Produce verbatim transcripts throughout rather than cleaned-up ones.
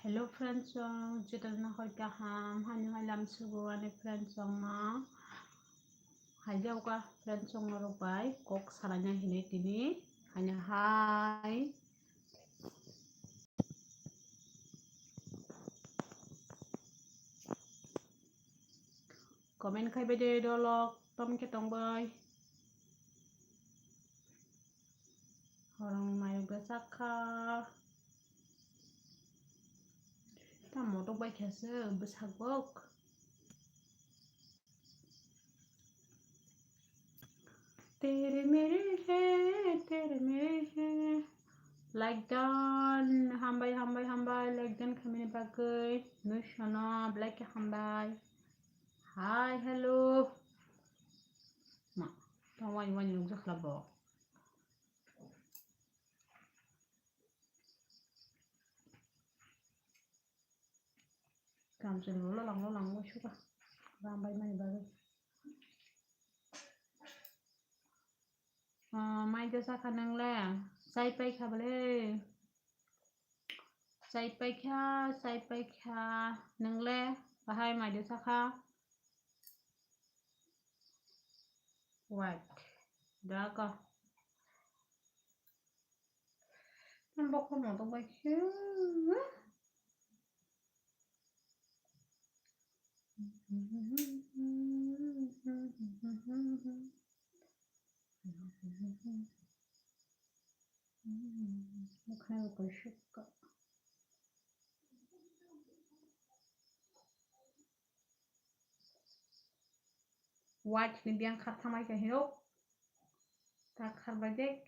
Hello friends song, jotono hoi kaham, hani hai lam sugo ani friends song no. Hai jao ka friends song norok bai kok salaina hinwi tini, hani hai. Comment khai bai de dolok, tom khe tong bai. Horong mayok bwsakha. Tamo tok bai khe se bwsak bok. Tere mere he, tere mere he. Like done, hambai, hambai, hambai. Like done khamini bagwi. Nushono, like hambai. Hi, hello. Ma, tong wani wani nukjakla bo. Kamchwlwi bo lolang lolang ungwi suka. Ram bai mani bagwi. Ah, mai de sakha nwngle? Chai paikha bwle? Chai paikha, chai paikha. Nwngle bahai mai de sakha? Wait. Da ko. Ang bokol mo tong bai khe. Bwkhano bo kaisa ka. White ni biyang kha thamai kha hino. Ta khar bai dek.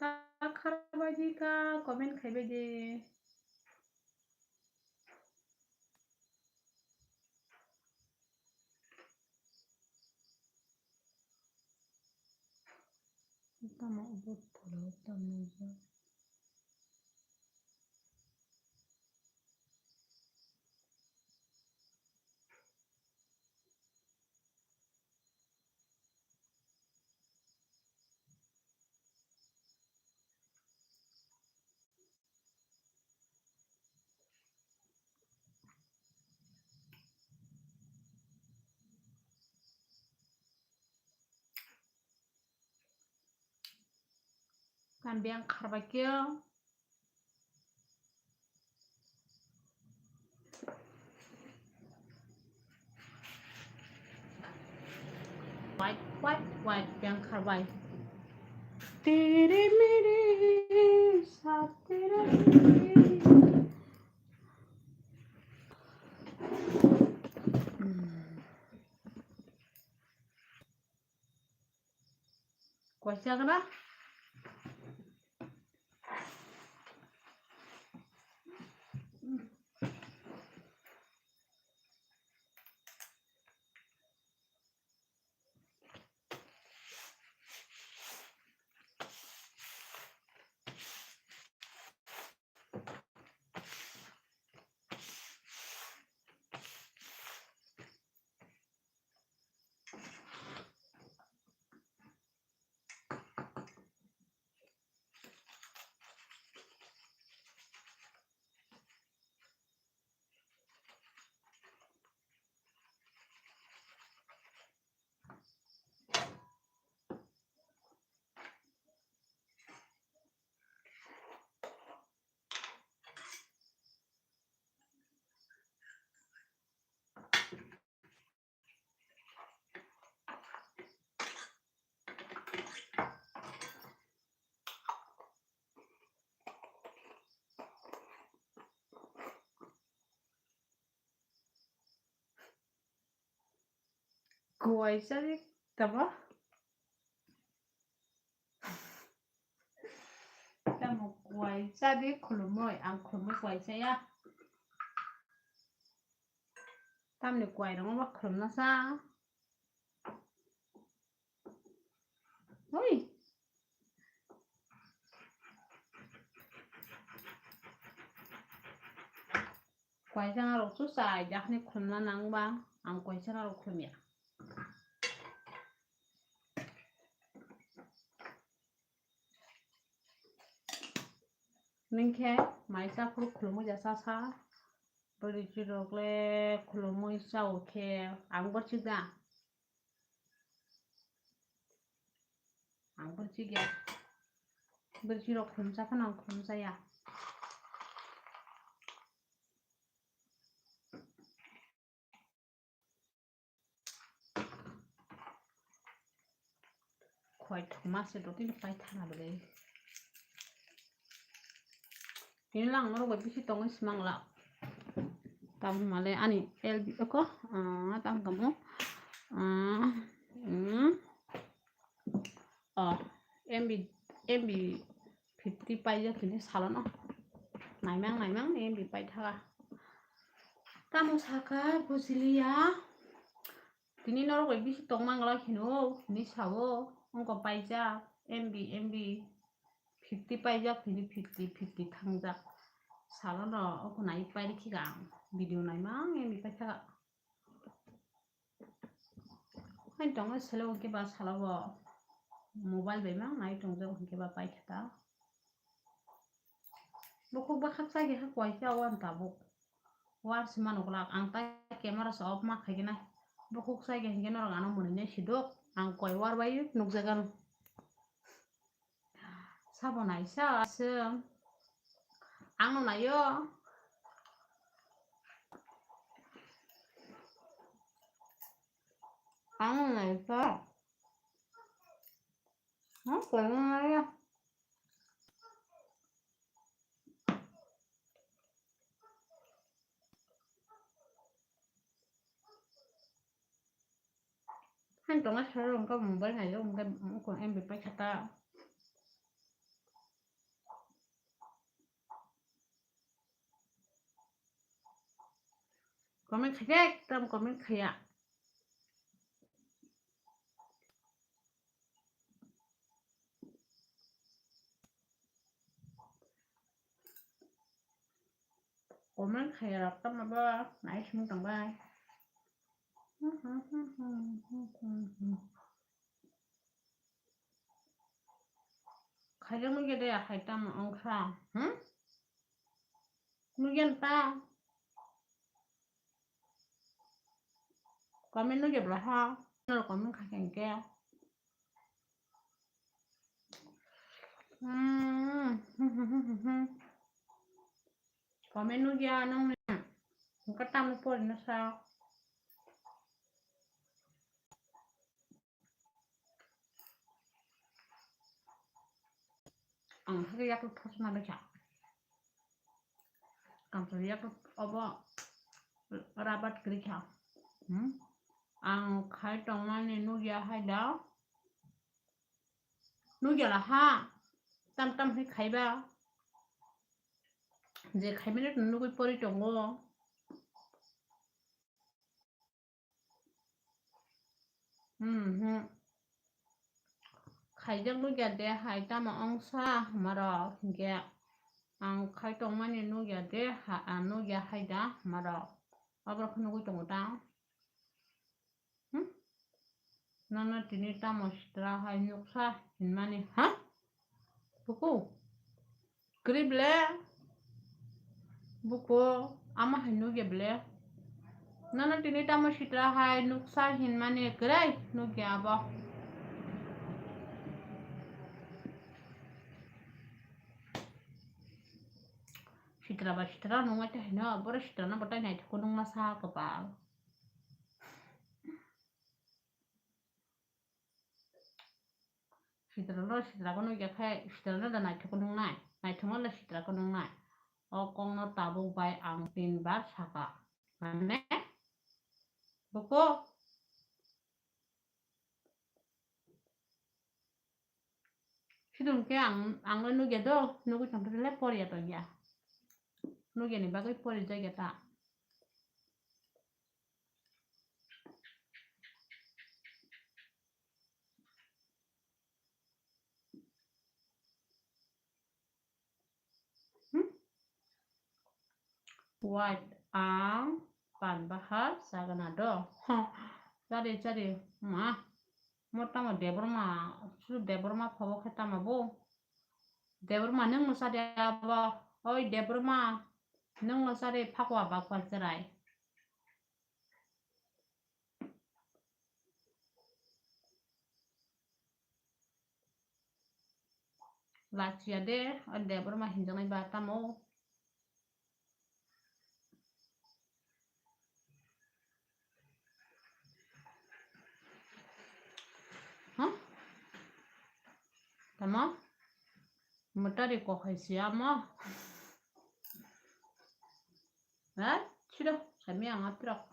Ta khar bai di ka comment khai bai di. Tamo ubot phulo, tamo ubot. Kan biyang kharbai khe. White, white, white biyang kharbai. Tere mere saath tere mere. Hmm. Kwaisa gana. Kuwaisa di tamo? Tamo kuwaisa di khulumui, ang khulumui kuwaisa ya. Tamni kuwai rok ma khulumna sa. Oi. Kuwaisa rok su chai jakni khulumna nang ba. Ang koichana rok khulumya. Ningkhe maisa phuru khulumui jasa sa. Bwrwi chirok le khulumui chao khe ang borchik da. Ang borchik ya. Bwrwi chirok khulumsa phano ang khulumsa ya. Khoi thoma se do tini pai thana bwle. Tini lang norok bai bisi tongwi simang la. Tam male ani L B ko, ah, tam kamo. Ah, mm. Oh, M B, M B fifty paijak tini salono. Naimang, naimang ni M B paithaga. Tamo saka bujiliya. Tini norok bai bisi tongmang la kheno, ni sao, ongko paijak, M B, M B fifty paijak, tini fifty, fifty thangjak. Salono, oko nai pairikhiga ang, video naimang, M B paithaga. Hain tongo selo hwnkhe ba salo bo mobile bai mang nai tongjak hwnkhe ba paikha ta. Bukhuk bwkhak chai khe kha koi khe o ang tabuk. War se mano glak ang tai camera se off ma khai khe nai. Bukhuk chai khe hwnkhe norok ano mwnwi nai sidok ang koi war bai nukjak ano. Sabo naisa aswk. Ang no naio. Ang no naisa. Hmm, kaya naio. Han tonga saro wngkha mobile naio wngkha wngkha M B paikha ta. Comment khaikhe ekdam comment khaiya. Comment khaiya rok tamo bo nai simi tong bai. Khaijak nugya de hai tamo wngkha, hmm? Nugya ta? Comment nugya bwla ha? Norok comment khaikha hinkhe. Hmm. Comment nugya nongni. Hwnkhe tamni porino sa. Ang haikhe yaklap thosna lekha. Ang to yaklap obo rabat kwrwi kha. Hmm? Ang khai tongmani nugya hai da. Nugya la ha. Tam tam hai khaiba. Je khaimani nugwi pori tongo. Mhm. Khaijak nugya de hai tamo wngsa hwnmarok hinkhe ang khai tongmani nugya de ha, ah, nugya hai da hwnmarok. Oborok khe nugwi tongo ta? Hmm? Nono tini tamo sitra hai nuksa hinmani, ha? Buku? Kwrwi ble? Buku, ama hai nugya ble? Nono tini tamo sitra hai nuksa hinmani kwrwi nugya abo? Sitra ba sitra nungwi tei haino, boro sitra no bo tai naithok nungma sa kwpal. Sitralo sitrako nukya khe sitrano da naithok nungnai, naithokno da sitrako nungnai. O kokno tabuk bai ang tin bar saka. Mane? Buku? Sidon khe ang, ang le nukya do, nugwi tongthokhe le poriya tongya. Nugyani bagwi porijakya ta. Hmm? Wait, ang Pan bahar chagana do. Chari chari ma. Mo tamo Debbarma, su Debbarma phobo khe tamo bo. Debbarma nwng no chari abo. Oi Debbarma, nwng no chari phakwa bakwa cherai. Lachiya de, o Debbarma hinjaknai ba tamo. Huh? Tamo? Mwtari kokhai siya mo. Ha? Chido, sami ang atrok.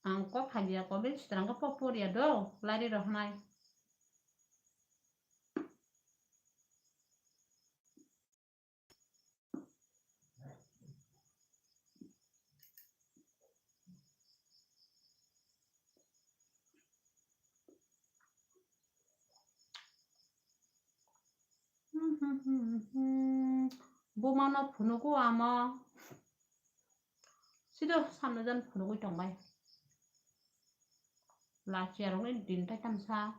Ang kok hadiya kobe chitrang ko pok poriya do, lari rohnai. Bumano phunugo amo. Sido samno jan phunugwi tongbai. Lachiya rokni din tai tamsa.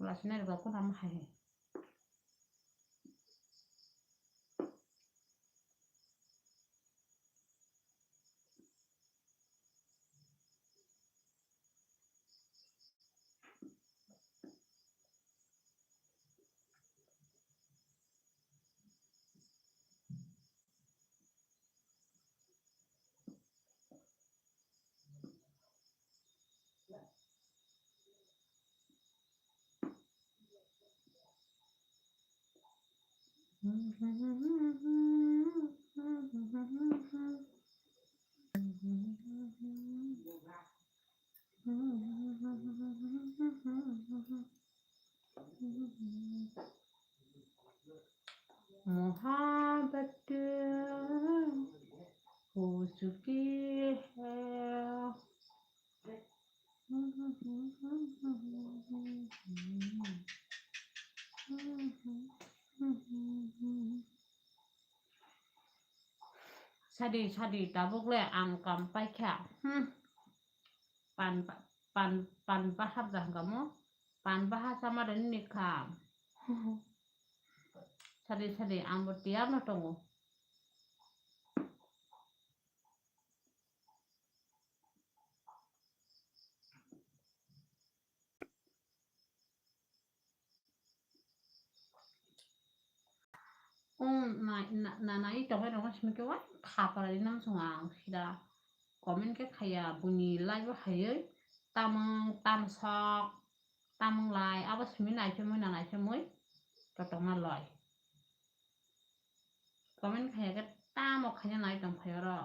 Lachiya rok ko nam hai hai. मोहब्बत हो चुकी है। Sadi, sadi, tabuk le ang kam paikha. Hmm. Pan, pan, pan bahar dah kamu? Pan bahar sama dan ini kam. Sadi, sadi, ang bertiap no tunggu. Ong na, na, na, na, i tongmani rok simi khe wa kha para di nang song ang sida comment khe khaya buini live o hayoi tamung tamsok tamung lai abo simi naichomoi na naichomoi totongma loi comment khaya khe tamo khaina nai tong phai oro.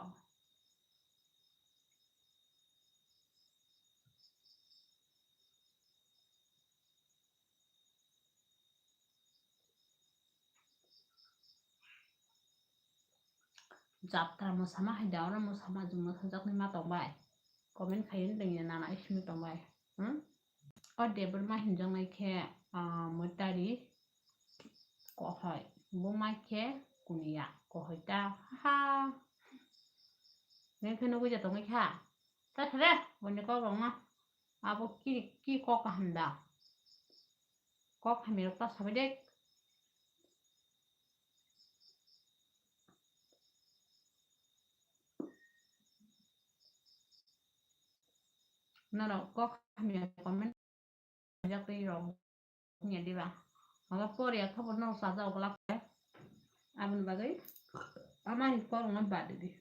Jatra mwsama hai da oro mwsama jwng mwsajaknai ma tongbai. Comment khaiwi tongya nana simi tongbai. Hmm? O Debbarma hinjaknai khe, ah, mwtari kohoi. Bo mai khe kuniya kohoi ta. Ha. Neng khe nugwi ja tongwi kha. Ta thare, boni kok rok no. Abo ki, ki kok kaham da. Kok hamya rok ta sabai de. Norok kok hamya comment jak twi rok. Nya diba? Abo poriya khobor no sajak glak. Aboni bagwi ama hi kok no bad di.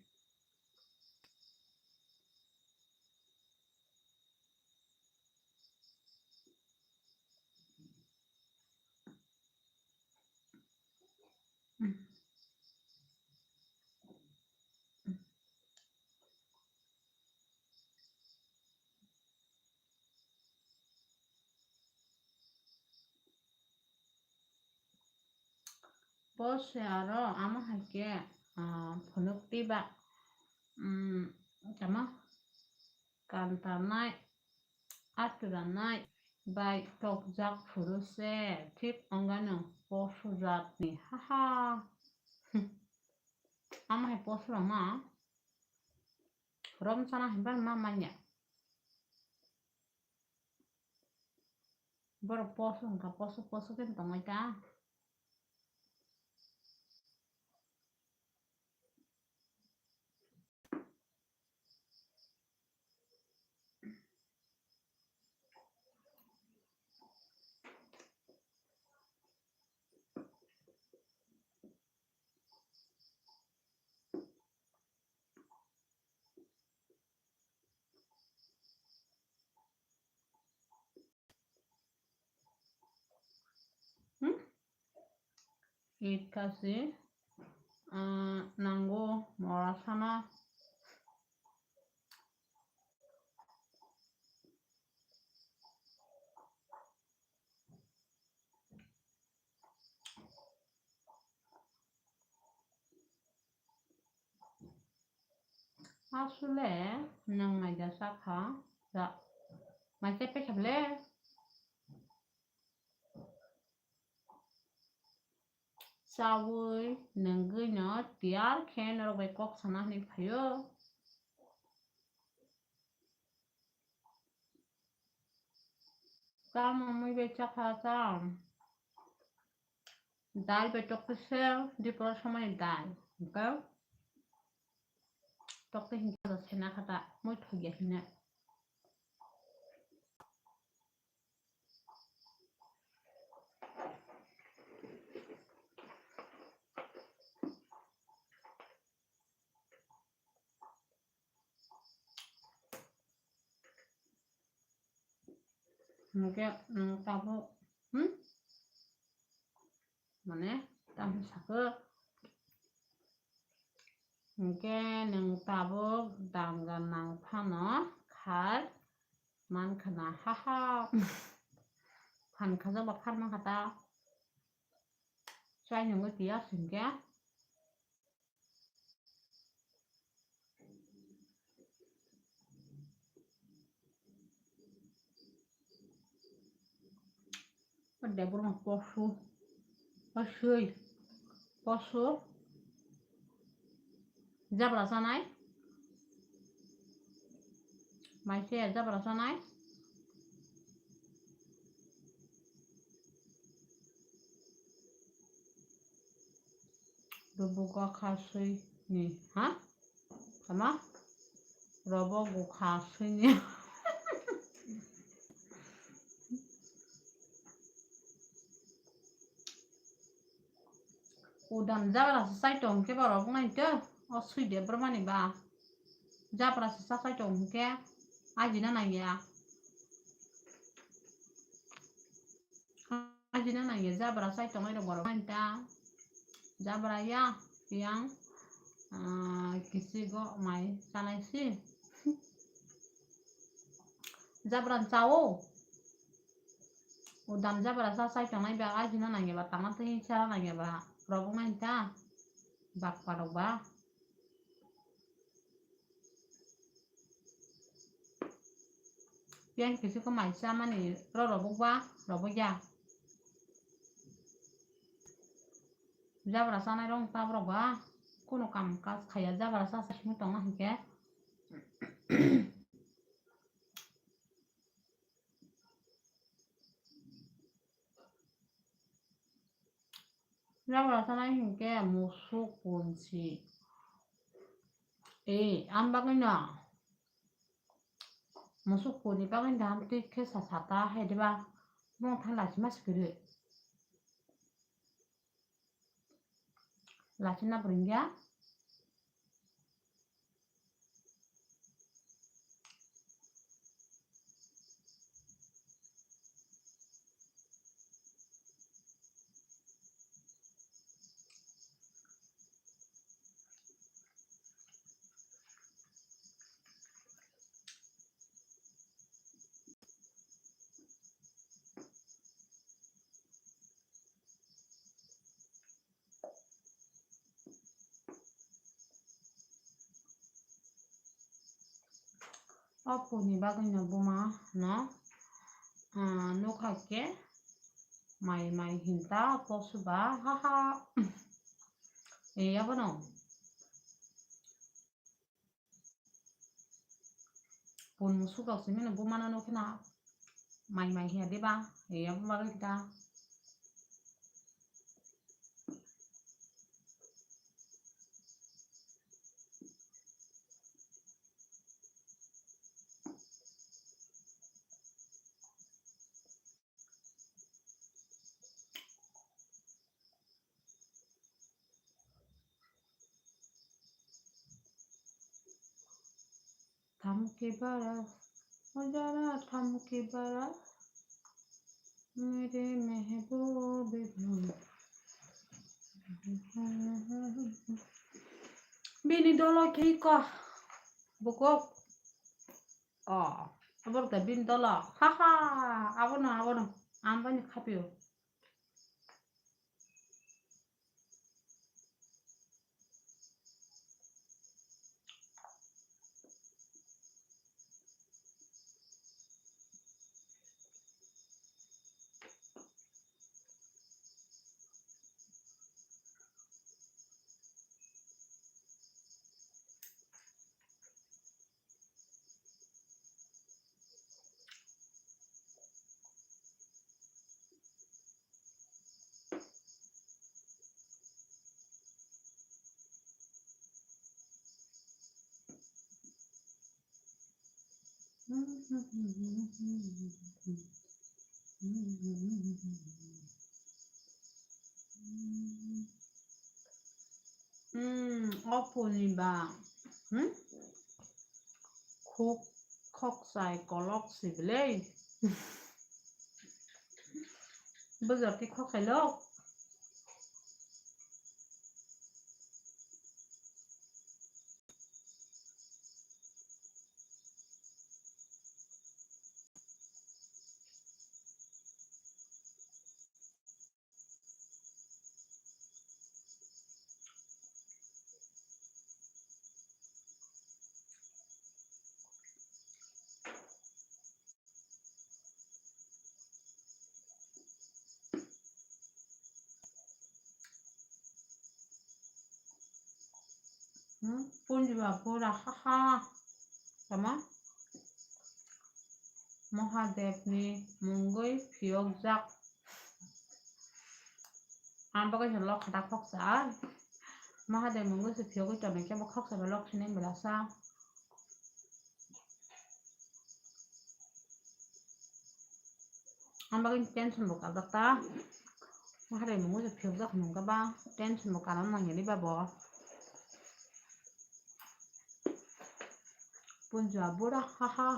Bo se aro amo hai khe, ah, phunuk twi ba, um, tamo kantanai, aturanai, bai tokjak phuru se thik ongano poso jatni, haha. Amo hai poso rok ma rom sana hai ban ma manya. Borok poso wngkha, poso poso khe tongwi ta. Hmm? It kasi, ah, nango mora sana. Aswle nwng maida chakha, ja, maisa pekha bwle. Chawi nwngwi no tiyar khe norok bai kok sana hinwi phaio. Tamo mui bai chakha cham. Dal bai tokte se dipor somani dal. Hwnkhe tokte hinkhe sena kha ta mui thokya hinwi. Hwnkhe nwng tabuk, hmm? Mane, tamo sakhe, hwnkhe nwng tabuk danga nang phano khar mankha na, haha. Phan khajak ba khar mankha ta. Chai nungwi tiyar singkhe. Debor ma posu, asui, posu, jabra sanai, maise jabra sanai. Robo gokha sui ni, ha? Tama? Robo gokha sui ni. Udam jabra se sai tong khe borok nai to. O sui de bormani ba. Jabra se sa sai tong khe. Ajina nangya. Ajina nangya jabra sai tongnai rok borok nai ta. Jabra ya yang, ah, kisi go mai sanai si. Jabra chao. Udam jabra sa sai tongnai ba ajina nangya ba tama twi sara nangya ba. Rok nai ta. Bak parok ba. Yang kisi ko mai chamani ro robok ba, robok ya. Jabra sanai rong ta borok ba, kuno kam kaj khaya jabra sa sa simi tongna hinkhe. Jabra sanai hinkhe musuk punsi. Ei, ang bagwi no. Musuk puni bagwi no hamtwi khe sa sata hai diba. Bong thang lachi mas kwrwi. Lachi na bwrwngya. O puni bagwi no buma no Ah, nokha ke mai mai hinta posuba, ha ha. E, abono. Pun musuk rok simi no buma no nukhe na mai mai hiya diba? Hiya buma rok da. Thamki bara, o jara thamki bara, mere mehboob bhi. Bini dolo khe ko, bukuk. O, abor da bini dolo. Ha ha, abono, abono. Ang bini khapio. Hmm, o phulni ba, hmm? Khuk, khokchai kolok si belai. Bwsarti khokchai lok. Hmm, punjiba pura, ha ha. Tama? Mahadevni mungwi phiyokjak. Ang bagwi se lok khata khoksa. Mahadev mungwi se phiyogwi tonwi khe bo khoksa bai lok sinai belasa. Ang bagwi tension bo kaljak ta. Mahadev mungwi se phiyokjak hinwi khe ba tension bo kana nangya diba bo. Punja bura, ha ha.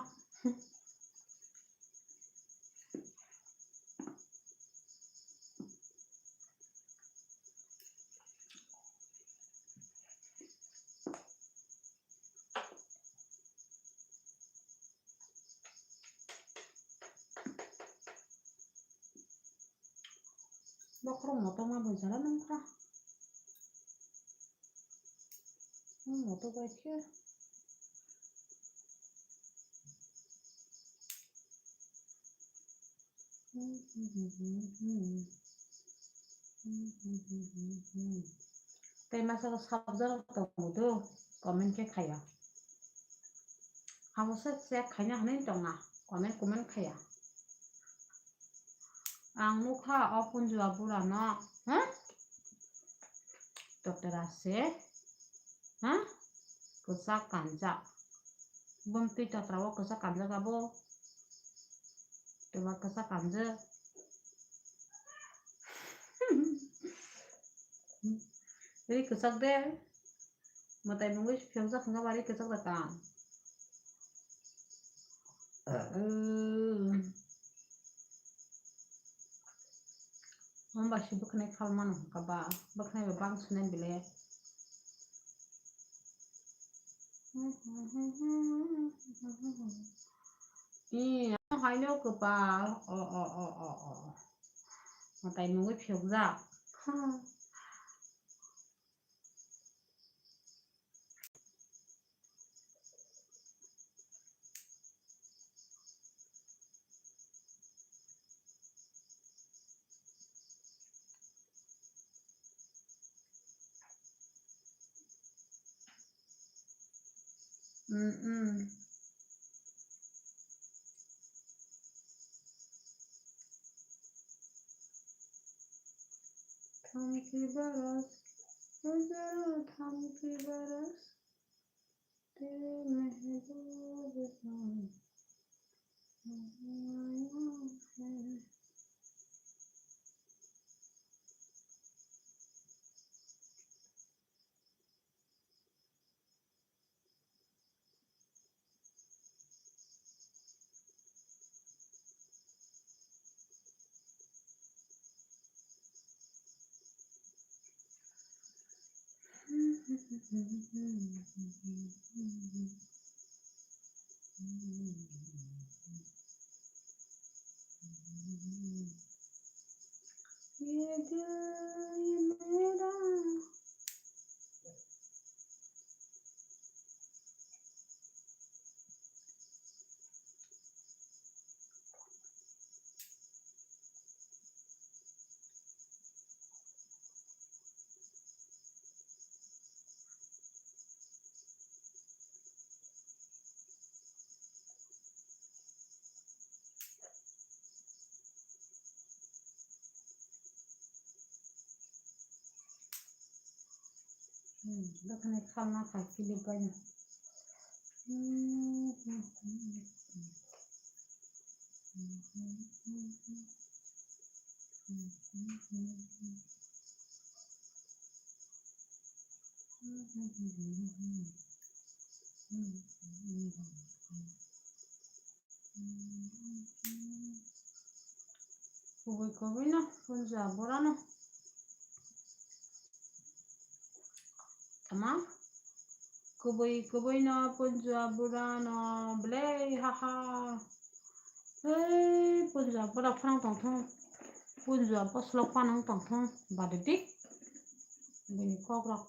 Bokhorok moto ma bujala nangkha. Hmm, moto bai khe. Tei masa sabjak tongo do, comment khe khaya. Abo se check khaina hinwi tongna, comment, comment khaya. Ang nukha o punjua burano, ha? Totera se, ha? Kwchak kanjak. Bumtwi totra o kwchak kanjak abo. Teba kwchak kanjak. Ri kwchak de. Mwtai mungwi phiyokjak hwnkha ba ri kwchak da kang. Hwnba se bwkhanai phal mano hwnkha ba, bwkhanai ba bang swnai bile. Ee, ano haino kwpal. O, o, o, o, o. Mwtai mungwi phiyokjak. Mm-mm. Thamki baras, hajaro thamki baras, te mehboob jaan. Hmm, dokhani khalna kha kilik baino. Kubui kubui no punja bura no. Tama? Kubui kubui no punja bura no belai ha ha. Hei, punja bura phano tong thung. Punja boslok phano tong thung. Bade dik. Bini kok rok.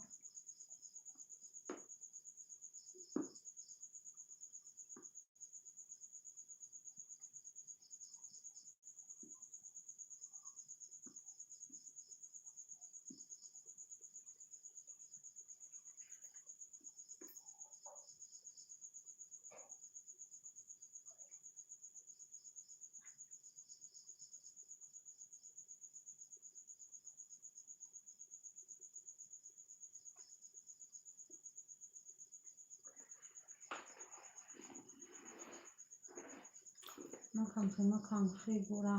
Mwkhang se mwkhang swi bura.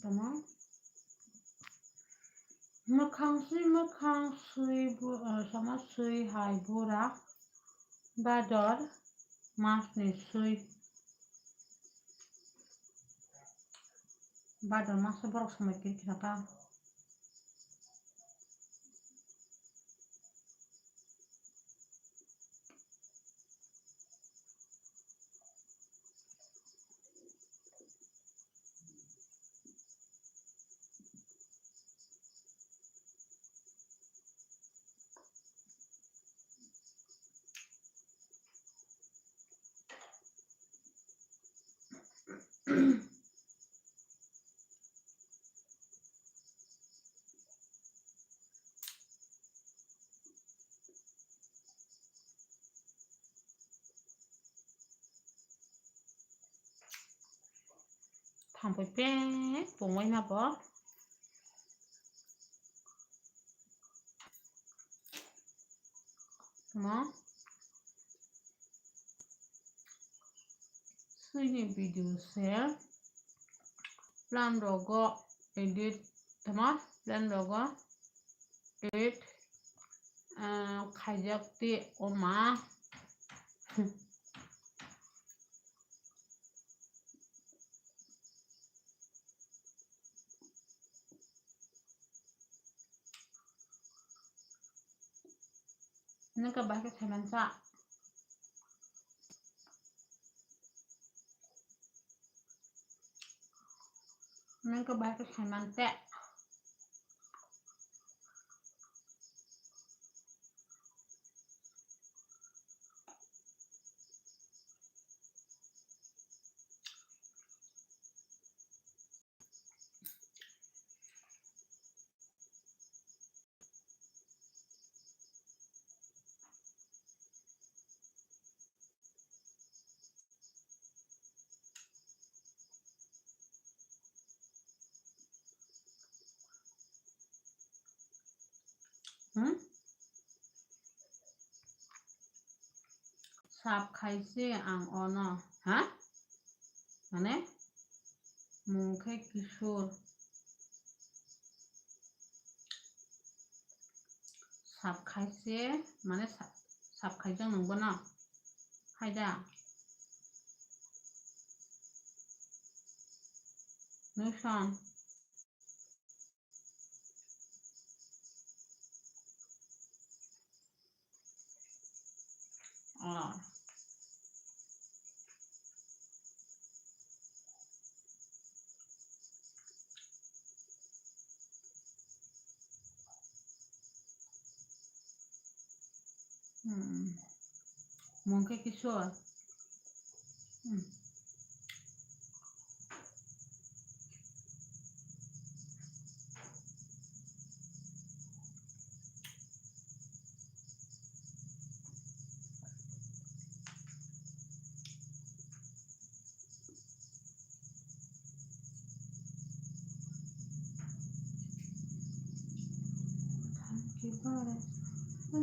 Tamo? Mwkhang swi mwkhang swi bu-, ah, sama swi hai bura. Bador masni swi. Bador maso borok somoi kiri khna ta. Thangpai pek pungwi ma bo. Mo swini video se plan rogo edit tama plan rogo edit, ah, khaijak ti oma. Nokha bahai khe saiman sa. Nokha bahai khe saiman te. Hmm? Sab khaise ang ono, ha? Mane? Mung khe Kishore. Sab khaise, mane sa-, sab khaijak nung bono? Haida? Nuson. Ah. Hmm. Mung khe Kishore. Hmm. Thank you, Bharat.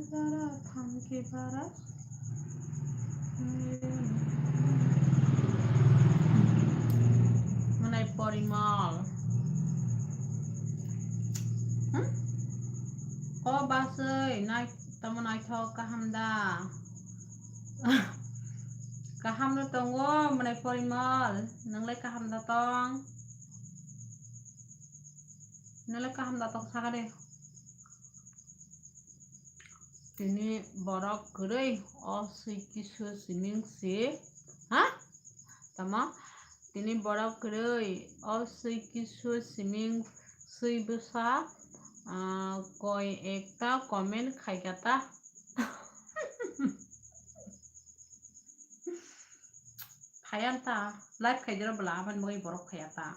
Zara, thank you, Bharat. Mwnai Porimal. Hmm? O baswi, nai-, tamo naithok, kaham da? Kaham no tongo, mwnai Porimal. Nwnglai kaham da tong? Nwnglai kaham da tong, saka de. Tini borok kwrwi o swi kisu siming si, ha? Tamo? Tini borok kwrwi o swi kisu siming swi bwsa, ah, koi ekta comment khaikha ta. Khaya ta, live khaijero bwla, aboni bagwi borok khaya ta.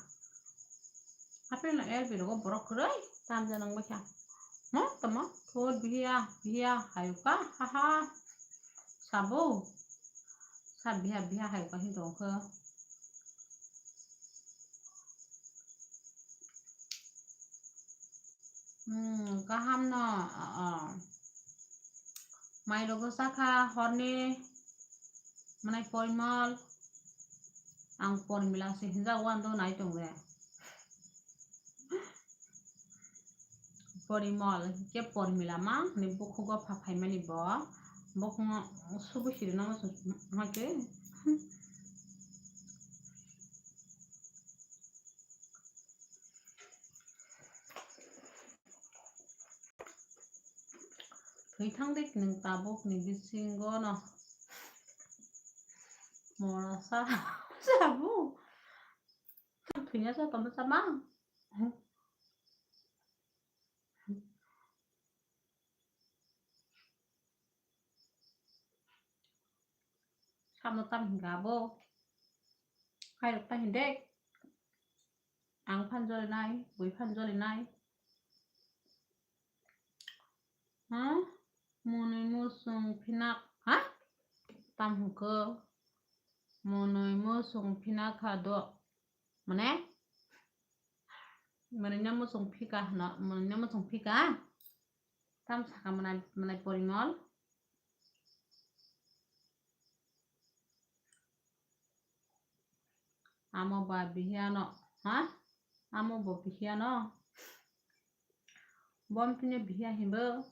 Apni no L B rogo borok kwrwi tamja nang baikha. Mo tamo thot bihiya, bihiya hayuka, ha ha. Sabo. Sa bihiya, bihiya hayuka hin tongkha. Hmm, kaham no, o, o. Mai rogo sakha horni, mwnai Porimal. Ang Pormila se hinjak, wando nai tong de. Porimal, ke Pormila ma, ni bukhugo pha phaimani bo. Bokno subu siri nang ma ke. Thwi thang de nwng tabuk ni bisingo no. Mora sa, sabu. Thwina sa tongma sama. Samo tam hinga bo. Khairok ta hinde. Ang phan joli nai, bui phan joli nai. Ha? Monoi mosong phinak, ha? Tam hwnkhe? Monoi mosong phinak ha do. Mane? Mane na mosong phika hwno, mane na mosong phika? Tam saka mwnai, mwnai Porimol. Amo ba bihiya no, ha? Amo bo bihiya no. Bom tini bihiya himbo.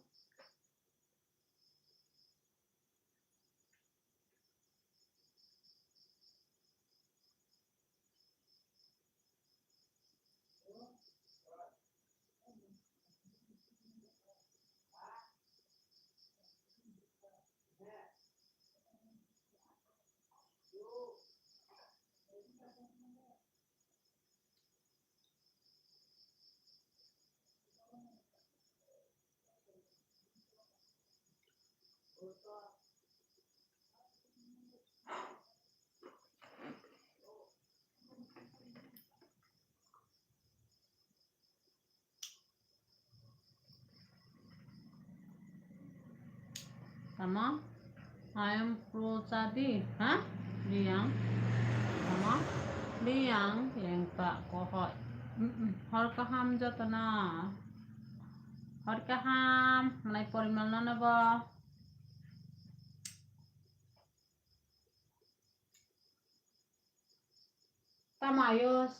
Tamo? I am pro chadi, ha? Biyang. Tamo? Biyang, lengpa, kohoi. Mm-mm. Hor kaham jotona. Hor kaham, mwnai Porimal nono bo. Tamo ayos.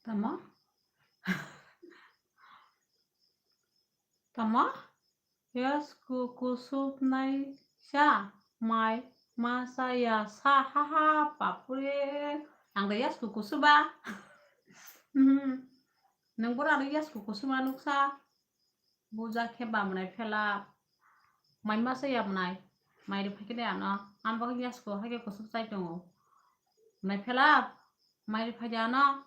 Tamo? Tamo? Yasku kusubnai sa, mai masa ya sa, ha ha, bapre. Ang da yasku kusuba. Mhm. Nang bora ro yasku kusuba nuksa. Buja khe ba mwnai phela. Mai masa ya mwnai. Mai ri phai khe de ano. Ang bo yasku hai khe kusub chai tongo. Mwnai phela. Mai ri phai de ano.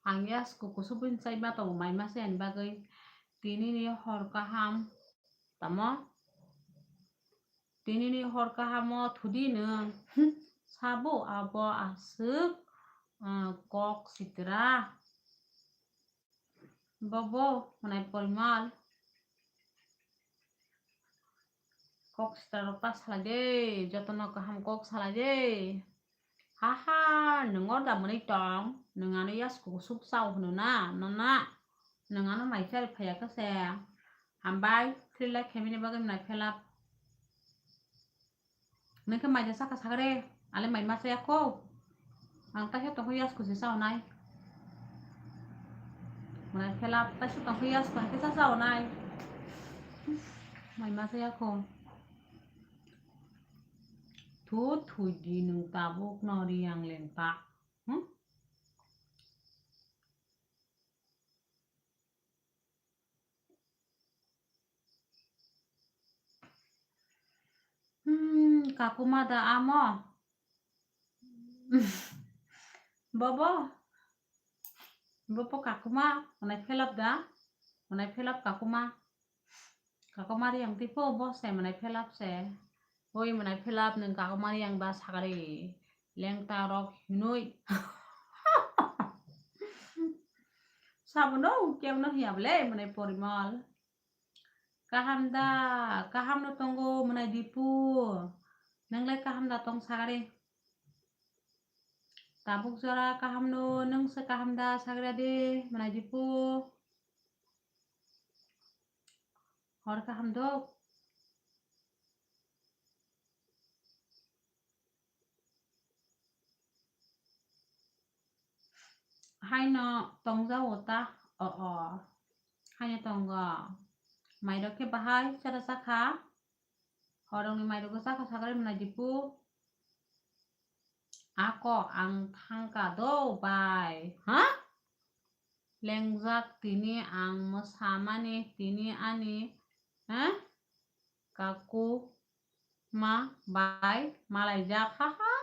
Ang yasku kusubwini chai ma tongo mai masa yani bagwi. Tini ni hor kaham. Tamo? Tini ni hor kahamo thudi nwng. Sabo abo aswk, ah, kok sitra. Bobo mwnai Porimal. Kok sitra rok ta salai de, jotono kaham kok salai de. Haha, nwng orda mwnwi tong, nwng ano yasku kusub chao hwno na, nona, nwng ano mai chari phaiya khe se. Hambai, three like khaimani bagwi mwnai phelap. Nwng khe mai da chakha sagre, ale mai ma chaya kho. Ang taisa tongkho yasku se chaonai. Mwnai phelap, taisa tongkho yasku hai khe cha chaonai. Mai ma chaya kho. Thu thui di nwng tabuk no ri ang leng ta. Hmm? Hmm, kakuma da amo. Bobo. Bobo kakuma, mwnai phelap da. Mwnai phelap kakuma. Kakuma ri ang tipo bo se mwnai phelap se. Oi mwnai phelap nwng kakuma ri ang ba sagari. Lengta rok hinui. Sabono kemno hiya bole mwnai Porimal. Kaham da, kaham no tongo mwnai Dipu. Nwnglai kaham da tong sagari. Tabuk jora kaham no, nwng se kaham da sagari de mwnai Dipu. Hor kaham dok. Haino tongjago ta, o, o. Haino tongo. Mairok khe bahai chara chakha. Horongni mairokbo chakha sagari mwnai Dipu. Ako ang thangka do bai. Ha? Lengjak tini ang mwsamani tini ani, ha? Kaku ma bai malaijak, ha ha.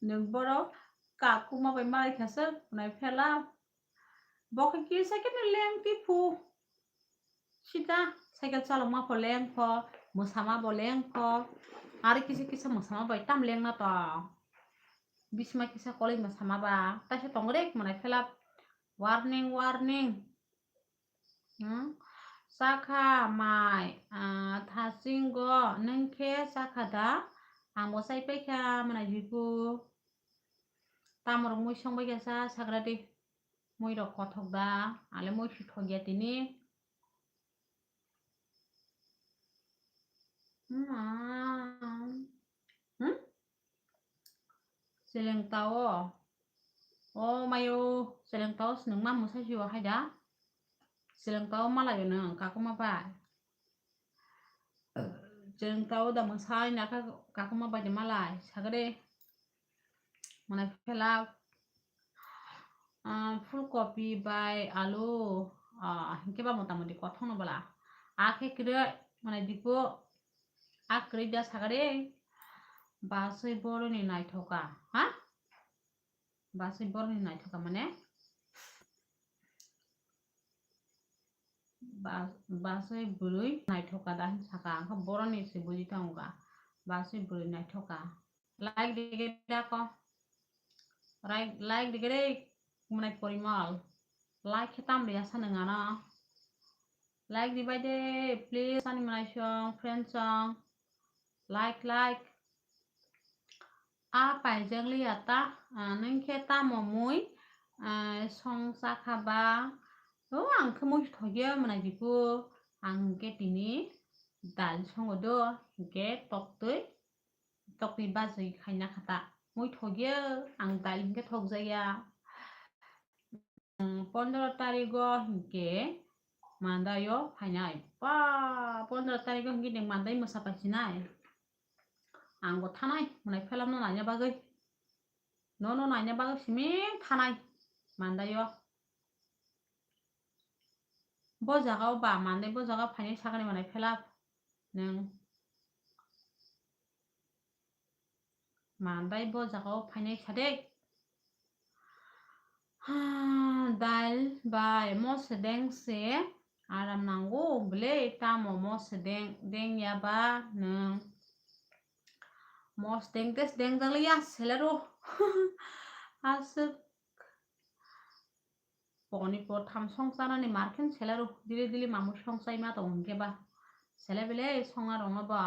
Nwng borok kakuma bai malai khaswk mwnai phela. Bo khe kisa khe no leng tiphu. Sita cycle chalokma pho leng pho, mwsama bo leng pho. Ari kisa kisa mwsama bai tam leng na to. Bisma kisa koloi mwsama ba. Taisa tong rek mwnai phela. Warning, warning. Hmm? Chakha mai, ah, thasingo nwng khe chakha da? Ang bo chai paikha mwnai Dipu. Tamorok mui song bai kha sa sagra di. Mui rok kothok da, ale mui si thok ya tini. Hmm? Hmm? Seleng tao. O mayo, seleng tao se nwng ma mwsai si o hai da. Seleng tao malayo nwng kakuma bai. Seleng tao da mwsai na ka-, kakuma bai de malai. Sagre. Mwnai phela, ah, phulkopi bai alu, ah, hinkhe ba motamoti kothokno bwla. A khe kwrwi, mwnai Dipu, a kwrwi da sagari, basui boroni naithoka, ha? Basui boroni naithoka mane? Ba-, basui bwrwi naithoka da hin saka, ang khe boroni se buji tongo ka. Basui bwrwi naithoka. Like dige da ko. Like, like dige re, mwnai Porimal. Like khe tam riya sa nang ano. Like di bai de, please, ani mwnai song, friend song. Like, like. A paijak liya ta, ah, nung khe tamo mui, ah, song chakha ba? O, ang khe mui thokya mwnai diku. Ang khe tini dal songo do, hingkhe toktwi, toktwi bajwi khaina kha ta. Mui thokya, ang dal hingkhe thokjakya. Pondro tarigo hinkhe Mandai o phainai. Ba, pondro tarigo hinkhe nwng Mandai mwsa paisinai. Ang bo thanai, mwnai phelam no naina bagwi. Nono naina bagwi simi thanai Mandai o. Bo jaga o ba Mandai bo jaga phainai sakani mwnai phelap nwng. Mandai bo jaga o phainai sa de. Ha, dal bai mo sedeng se aram nango bwle, tamo mo sedeng deng ya ba nwng? Mo sedeng te sedeng jang le ya selero. Aswk poni po tham song chanani markhen selero, dili dili mamu song chai ma tong hwnkhe ba sele bele song arong no ba.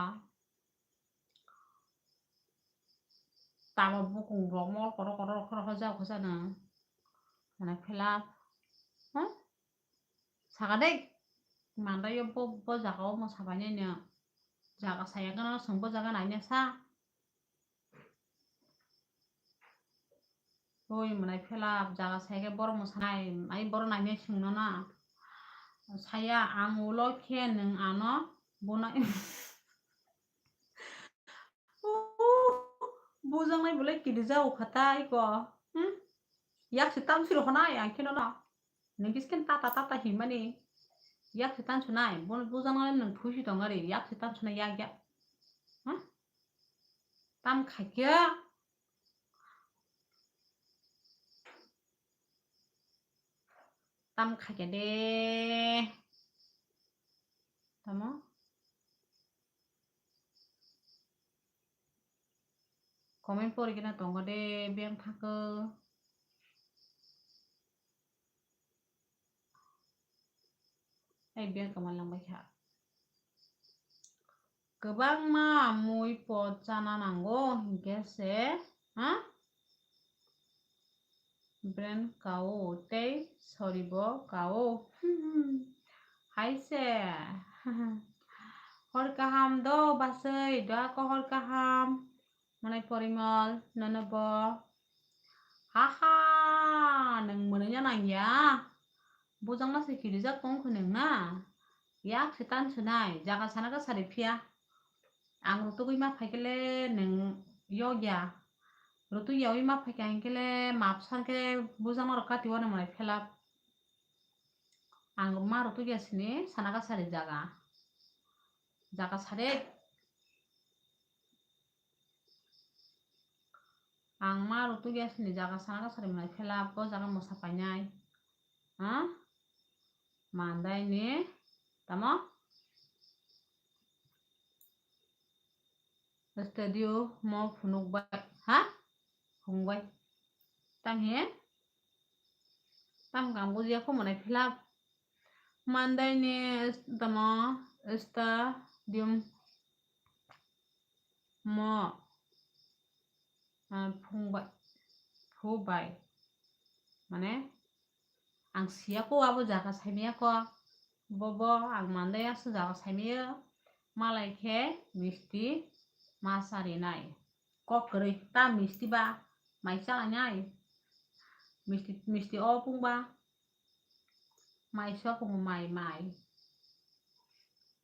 Tamo bukung rok mol kotor kotor rok khoro hojak hoja no. Mane phela, hmm? Saka de, Mandai o bo, bo jaga o mo sabai nai no. Jaga saya gana song bo jaga nai na sa. Oi, mwnai phela jaga saya khe borok mo sanai, ai borok nai nai sing no na. Saya ang ulo khe nwng ano bo nai. Bujaknai bolai kiri jago kha tai ko. Hmm? Yak se tam siro honai ang khe no no. Nwng kisken tata tata himani. Yak se tan sunai. Bo bujaknai nwng thusi tong ari. Yak se tan sunai yak yak. Hmm? Tam khaikya. Tam khaikya de. Tamo? Comment pori kena tongo de, biyang thangkhe. Ai, biyang kwma langbai kha. Kwbangma mui po chana nango, hinkhe se, ha? Brain kao tei soribo kao. Hai se. Hor kaham do basui, do ako hor kaham. Mwnai Porimol, nono bo. Haha, nwng mwnwi ya nang ya. Bujang no se kirijak tong kho nwng na. Yak se tan sunai, jaga sana khe sari phiya. Ang rutugwi ma phaikhe le nwng yokya. Rutu yaui ma phaikha hinkhe le map san khe bujang norok kati wano mwnai phelap. Ang ma rutu ya sini sana khe sari jaga. Jaga sari. Ang ma rutu ya sini jaga sana khe sari mwnai phelap, bo jaga mosa painai. Ha? Mandai ni tamo? Studio mo phunuk bai, ha? Phung bai. Tam he? Tam kang bujiya kho mwnai phelap. Mandai ni tamo stadium mo, ah, phung bai, phu bai. Mane, ang siya ko abo jaga saimaya ko. Bobo ang Mandai aswk jaga saimaya. Malai khe misti ma sarinai. Kok kwrwi ta misti ba mai chalainai. Misti, misti o phung ba. Mai se phung mai, mai.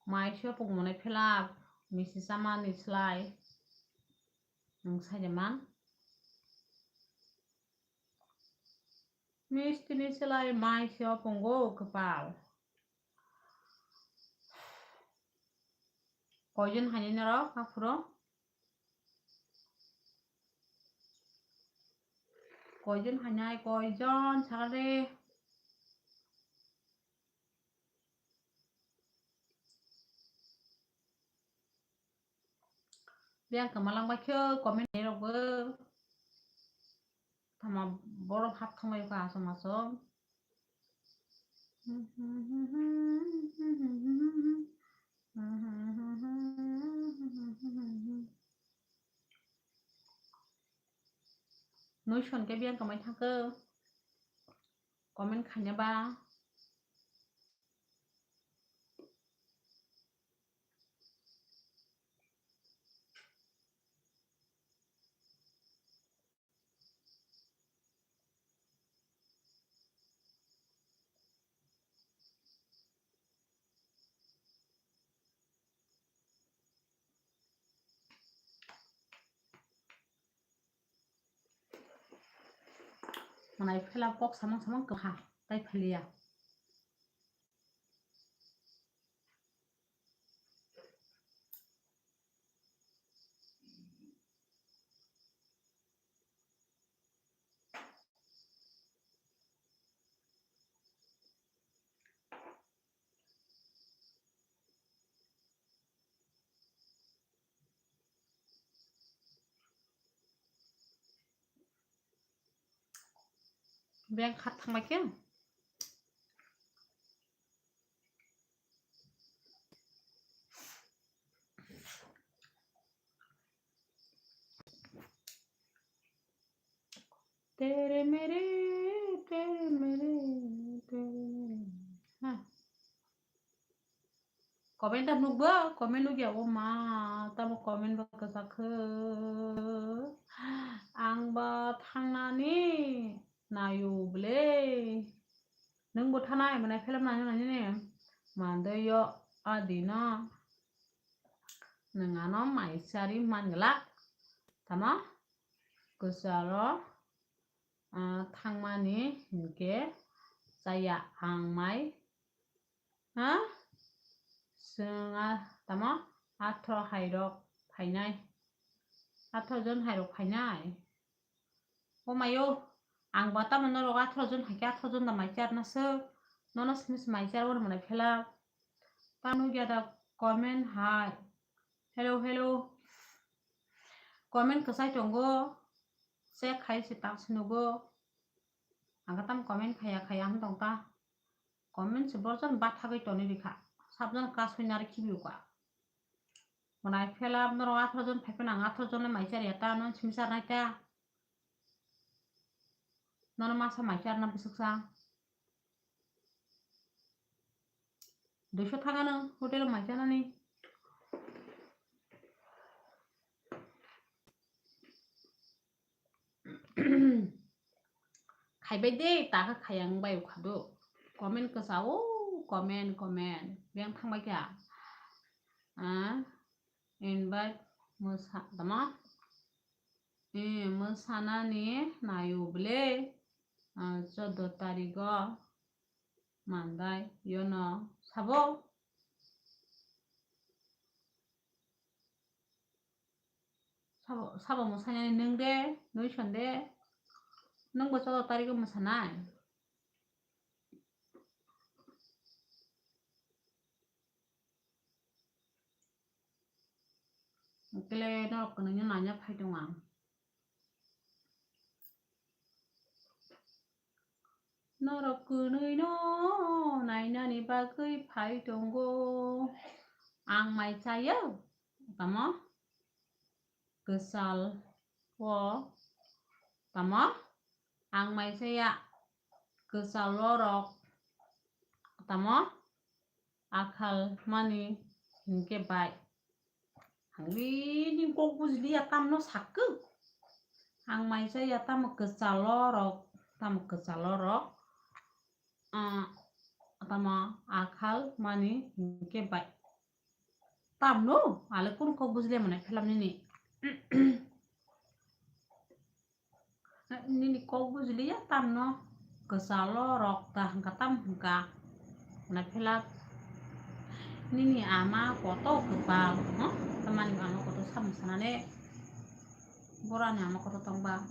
Mai se phung mwnai phelap misti chamani slai. Nwng sai de man. Misti ni slai mai se phungo kwpal. Koijon haini norok aphuru? Koijon hainai, koijon sakari? Yang kwmalang bai khe comment rok bo. Tama borok hap thangbai kha asam asam. Noison khe biyang kwmai thangkhe comment khaina ba. Manai phela kok samang samang kwha tai phaliya. Beng khat thangbai khe. Tere mere, tere mere, tere mere. Ha. Comment ta nukba, comment nukya o ma, tamo comment ba kwchak khe. Ang ba thangnani nayo ble. Nwng bo thanai mwnai film nai nai ni. Mandoi yo adi no. Nwng ano mai sari man glak. Tamo kwcharo, ah, thangmani hinkhe chaya ang mai. Ha? Chwng a, tamo? Athro hairok phainai. Athro jon hairok phainai. O mayo, ang ba tamo norok athro jon haikhe athro jon da mai charna se. Nono simi se mai char wani mwnai phela. Ta nukya da comment hai. Hello, hello. Comment kwchai tongo. Check khai se tang se nugo. Ang tamo comment khaya khaya hwn tong ta. Comment se borok jani bathagwi tonwi rikha. Sabjani class hoi nari khibiyo ka. Mwnai phela norok athro jon phaiphano ang athro jon le mai chariya ta, non simi charnai ta. Nono masa mai charna bwswksa. Duiso thangano hotel o mai chanani. Khaibai de, ta khe khayang bai ukha do. Comment kwchao, comment, comment. Beng thangbai kha. Ah, invite mwsa, tamo? Eh, mwsanani nayo ble. Ah, choudo tarigo mandai yono sabo. Sabo, sabo mwsanani nwng de, nwison de. Nwng bo choudo tarigo mwsanai. Kle norok kwnwi no naina phai tongo ang. Norok kwnwi no nainani bagwi phai tongo. Ang mai chayo, tamo? Kwchal o, tamo? Ang mai chaya kwchal o rok, tamo? Akhal mani hinkhe bai. Ang bini kok bujiliya tamno sakkwk. Ang mai chaya tamo kwchalo rok, tamo kwchalo rok. Ah, tamo akhal mani hinkhe bai. Tamno ale kun kok bujiliya mane phelam nini. Nini kok bujiliya tamno kwchalo rok ta hwnka tam hwnka. Hwnai phela nini ama koto kwpal, no? Tamani ama koto samung sanane borani ama koto tongba.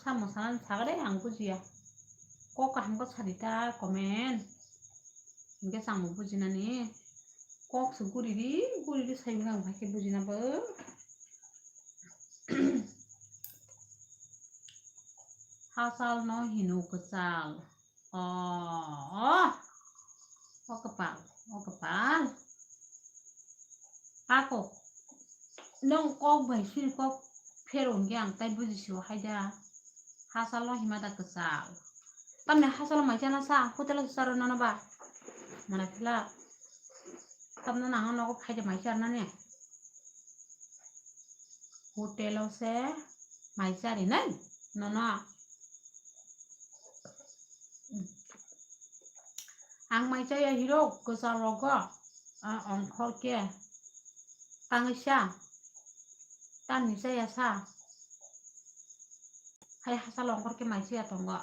Samung sanani sagade ang bujiya. Kok kaham kok sadi ta comment. Hingke changbo bujinani. Kok se guri di, guri di sai wngkha ang, hai khe bujina bo. Hachal no hino kwchal. O, o. O kwpal, o kwpal. Ako, nwng kok bai sini kok phero hwnkhe ang tai buji sio hai da. Hachal no hima da kwchal. Tamni hachal mai chana sa, hotel o charo nono ba. Mana phila. Tamno nang nogo phaida mai charnani. Hotel o se mai chari nai nono. Ang mai chaya hiro kwchal rogo, a, ongkhor khe tangwi sa, tamni chaya sa. Hai hachal ongkhor khe mai chaya tongo.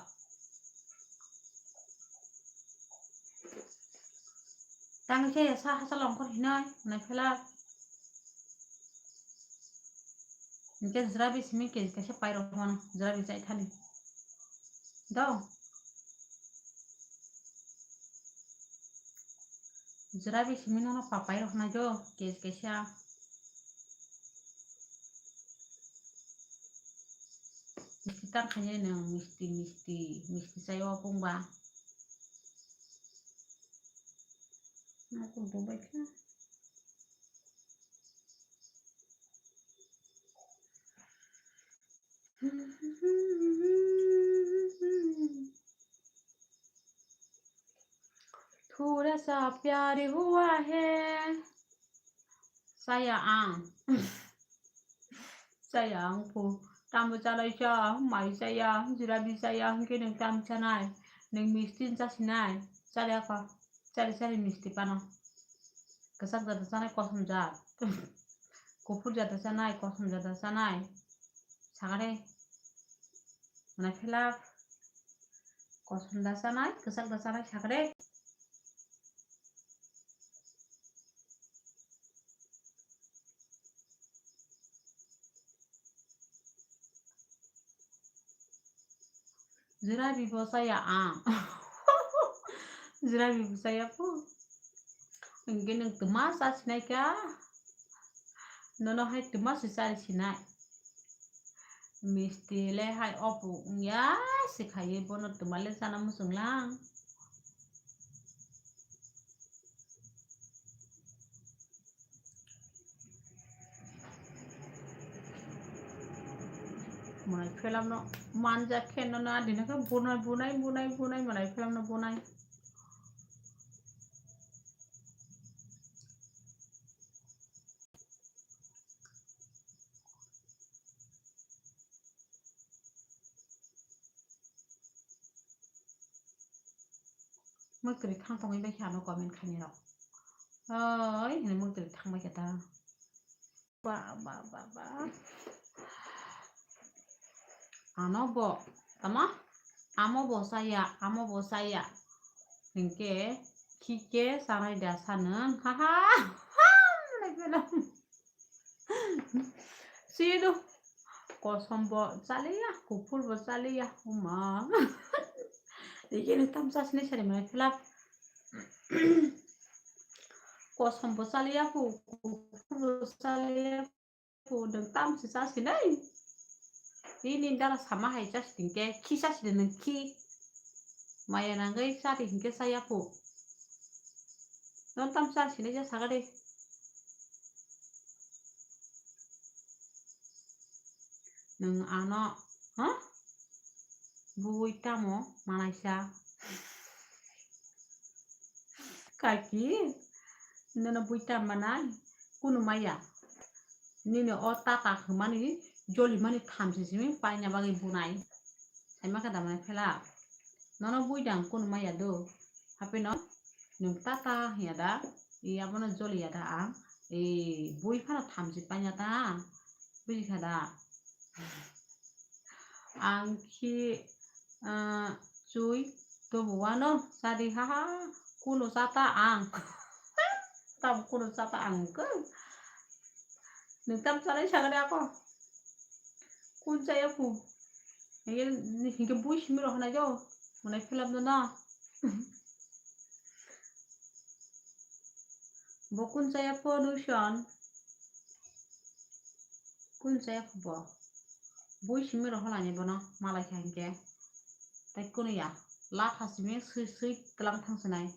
Tangwi chaya sa hachal ongkhor hinoi, nai phela. Hingke jrabi simi kg kaisa pairok mano, jrabi chai thani. Do. Jrabi simi nono pa pairok nai do, kg kaisa. Misti tar khainai nwng, misti, misti, misti chai o pungba. Nokong tongbai kha. थोड़ा सा प्यार हुआ है। Chaya ang. Chaya ang phu. Tamo chalaisa, mai chaya, jirabi chaya, hwnkhe nwng tam chanai. Nwng misti chasinai. Chaya kho. Chari chari misti pano. Kwchak jata chanai, kosom jat. Kuphur jata chanai, kosom jata chanai. Sakare. Mana philak. Kosom da chanai, kwchak da chanai sakare. Jirabi bo chaya ang. Jirabi bo chaya phu. Hingke nwng twma cha sinai kha. Nono hai twma se chari sinai. Misti le hai opo wngya se khaiwi bono twma le chana muchung lang. Mwnai phelamno manjak khe nono adino khe bunai, bunai, bunai, bunai mwnai phelamno bunai. Mwtwrwi thang tongwi bai khe ano comment khainai rok. Oi, hwnwi mwtwrwi thang bai khe ta. Ba, ba, ba, ba. Ano bo, tama? Amo bo chaya, amo bo chaya. Hinkhe, khikhe, sanai da sanwng, ha, ha, ha, nai phela. Sido, kosom bo chaliya, kuphur bo chaliya, uma. Ikhe tam chasni sari mane phela. Kosom bo chaliya, ku-, kuphur bo chaliya, ku, nwng tam se chasi nai. Nini dara sama hai chasi hinkhe, khi chasi de nwng khi. Maya nangwi chari hinkhe chaya ku. Nwng tam chasi nai ja sakade. Nwng ano, ha? Bui tamo manaisa. Kaki, nono bui tam manai, kunu maya. Nini o tata hwnmani, jolimani thamsi simi paina bagwi bunai. Saima khe da mane phela. Nono bui dang kunu maya do. Hapeno nwng tata hiya da, i abono joliya da ang. I bui phano thamsi paina ta. Buji kha da. Ang khi, ah, chui tobo wano sadi ha ha. Kuno sata ang. Tam kuno sata ang ke. Nwng tam salai sagade ako. Kun chaya ku. Hingke, hingke bui simi rohana jo. Mane philap no na. Bo kun chaya pho nuison? Kun chaya pho bo? Bui simi rohorlani bono malai kha hinkhe. Tai kunu ya. Lakha simi swi swi tlang thang sinai.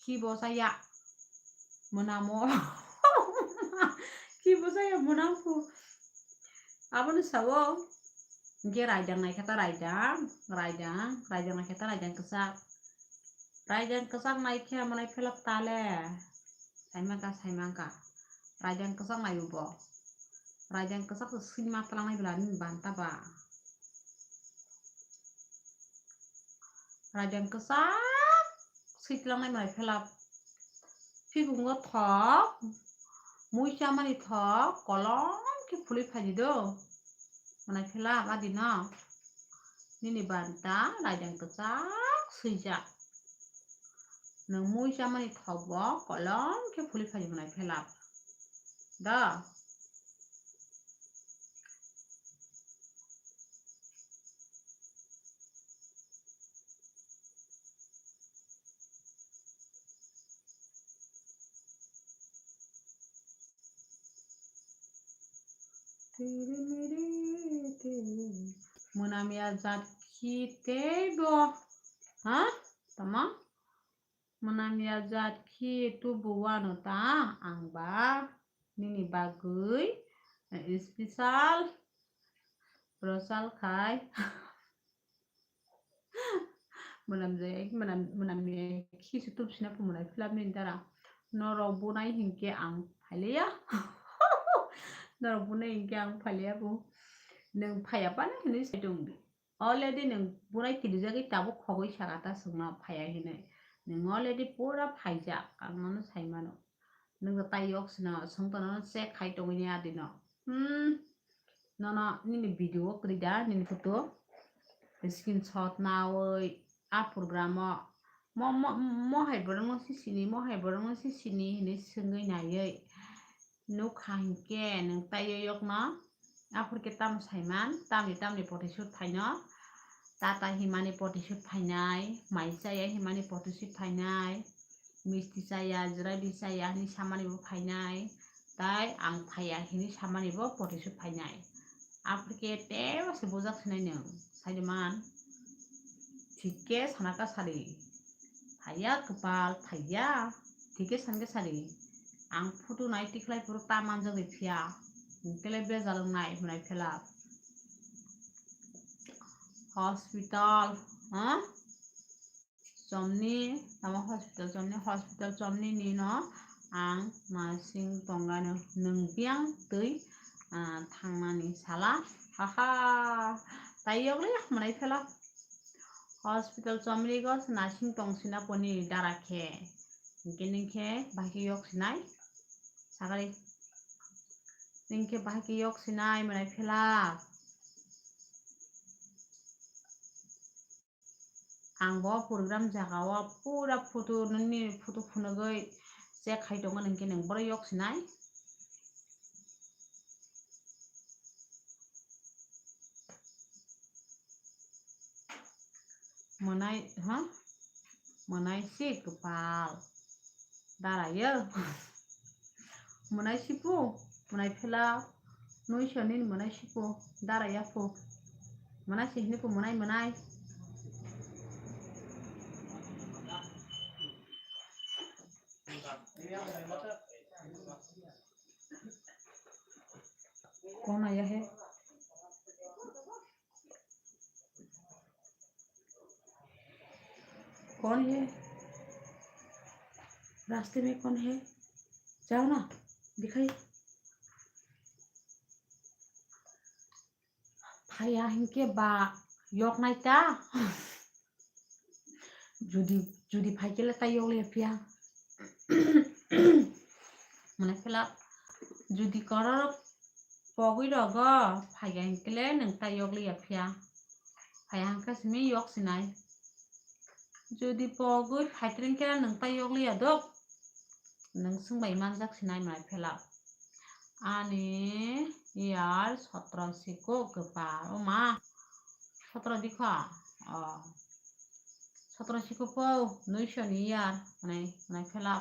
Khibo chaya. Mwnamo. Khibo chaya mwnam phu. Abono sao. Hinkhe raidang naikhe ta raidang, raidang, raidang naikhe ta raidang kwchak. Raidang kwchak naikhe manai phelak tale. Saimangka, saimangka. Raidang kwchak naibo bo. Raidang kwchak to swima tlangnai bela nini banta ba. Raidang kwchak swi tlangnai manai phelak. Phikungo thok, mui chamani thok, kolom khe phulwi phaidi do. Manai phelak adino. Nini banta raidang kwchak swijak. Nwng mui chamani thok bo kolom khe phulwi phaidi manai phelak. Da. Mwnamya jat khi teibo, ha? Tamo? Mwnamya jat khi tubu wano ta ang ba nini bagwi special rosal khai. Mwnamjai, mwnam-, mwnamya khi se tubsina phu mwnai phelak nini dara. Norok bunai hinkhe ang phailia. Norok bunai hinkhe ang phailia bo. Nwng phaiya phano hinwi sai tong di. Already nwng bunai kirijagwi tabuk khogwi saka ta chwngno phaiya hinwi. Nwng already pura phaijak, ang nono sai mano. Nwng ta tai yok sino, chwng to nono check khai tongwi ni adino. Hmm. Nono nini video o kwrwi da, nini photo. Screenshot nawi, a program o. Mo, mo, mo hai borok no si sini, mo hai borok no si sini hinwi swngwi naiwi. Nukha hinkhe nwng taiyo yokno. Aphurkhe tamo saiman, tamni tamni photoshoot phaino. Tata himani photoshoot phainai, mai chaya himani photoshoot phainai. Misti chaya, jwraidi chaya hinwi samani bo phainai. Tai ang phaiya hinwi samani bo photoshoot phainai. Aphurkhe teibo se bujak sinai nwng, saiman. Thik khe sana kha sari. Phaiya kwpal, phaiya. Thik khe san khe sari. Ang photo nai tikhlai phuru ta manjak bai phiya. Hwnkhe le bejal wngnai hwnwi phelak. Hospital, ha? Chomni, tamo hospital chomni, hospital chomni ni no ang masing tongano nwng biyang twi, ah, thangnani sala. Haha, tai yokle hwnwi phelak. Hospital chomrigo nasing tong sina poni dara khe. Hinkhe ningkhe bahai khe yok sinai. Sagari. Ningkhe bahai khe yok sinai mwnai phelak. Ang bo program jaga o pura photo nini photo phunugwi check khai tongo, ningkhe nang boro yok sinai. Mwnai, ha? Mwnai si kwpal. Dara yo. Mwnai si pu, mwnai phela. Nui soni mwnai si pu, dara ya pu. Mwnai si hini pu, mwnai, mwnai. कौन आया है? कौन है? रास्ते में कौन है? जाओ ना, दिखाई। Phaiya hinkhe ba yoknai ta. Judi, judi phaikhe le tai yokliya phiya. Mane phela judi kororok pogwi rogo phaiya hinkhe le nwng tai yokliya phiya. Phaiya hinkhe simi yok sinai. Judi pogwi phaitring khe nwng tai yokliya dok. Nwng swngbai manjak sinai mane phela. Ani year sotro siko kwpal. O ma, sotro dikha. O. Sotro siko po, nui soni year. Mane, mane phela.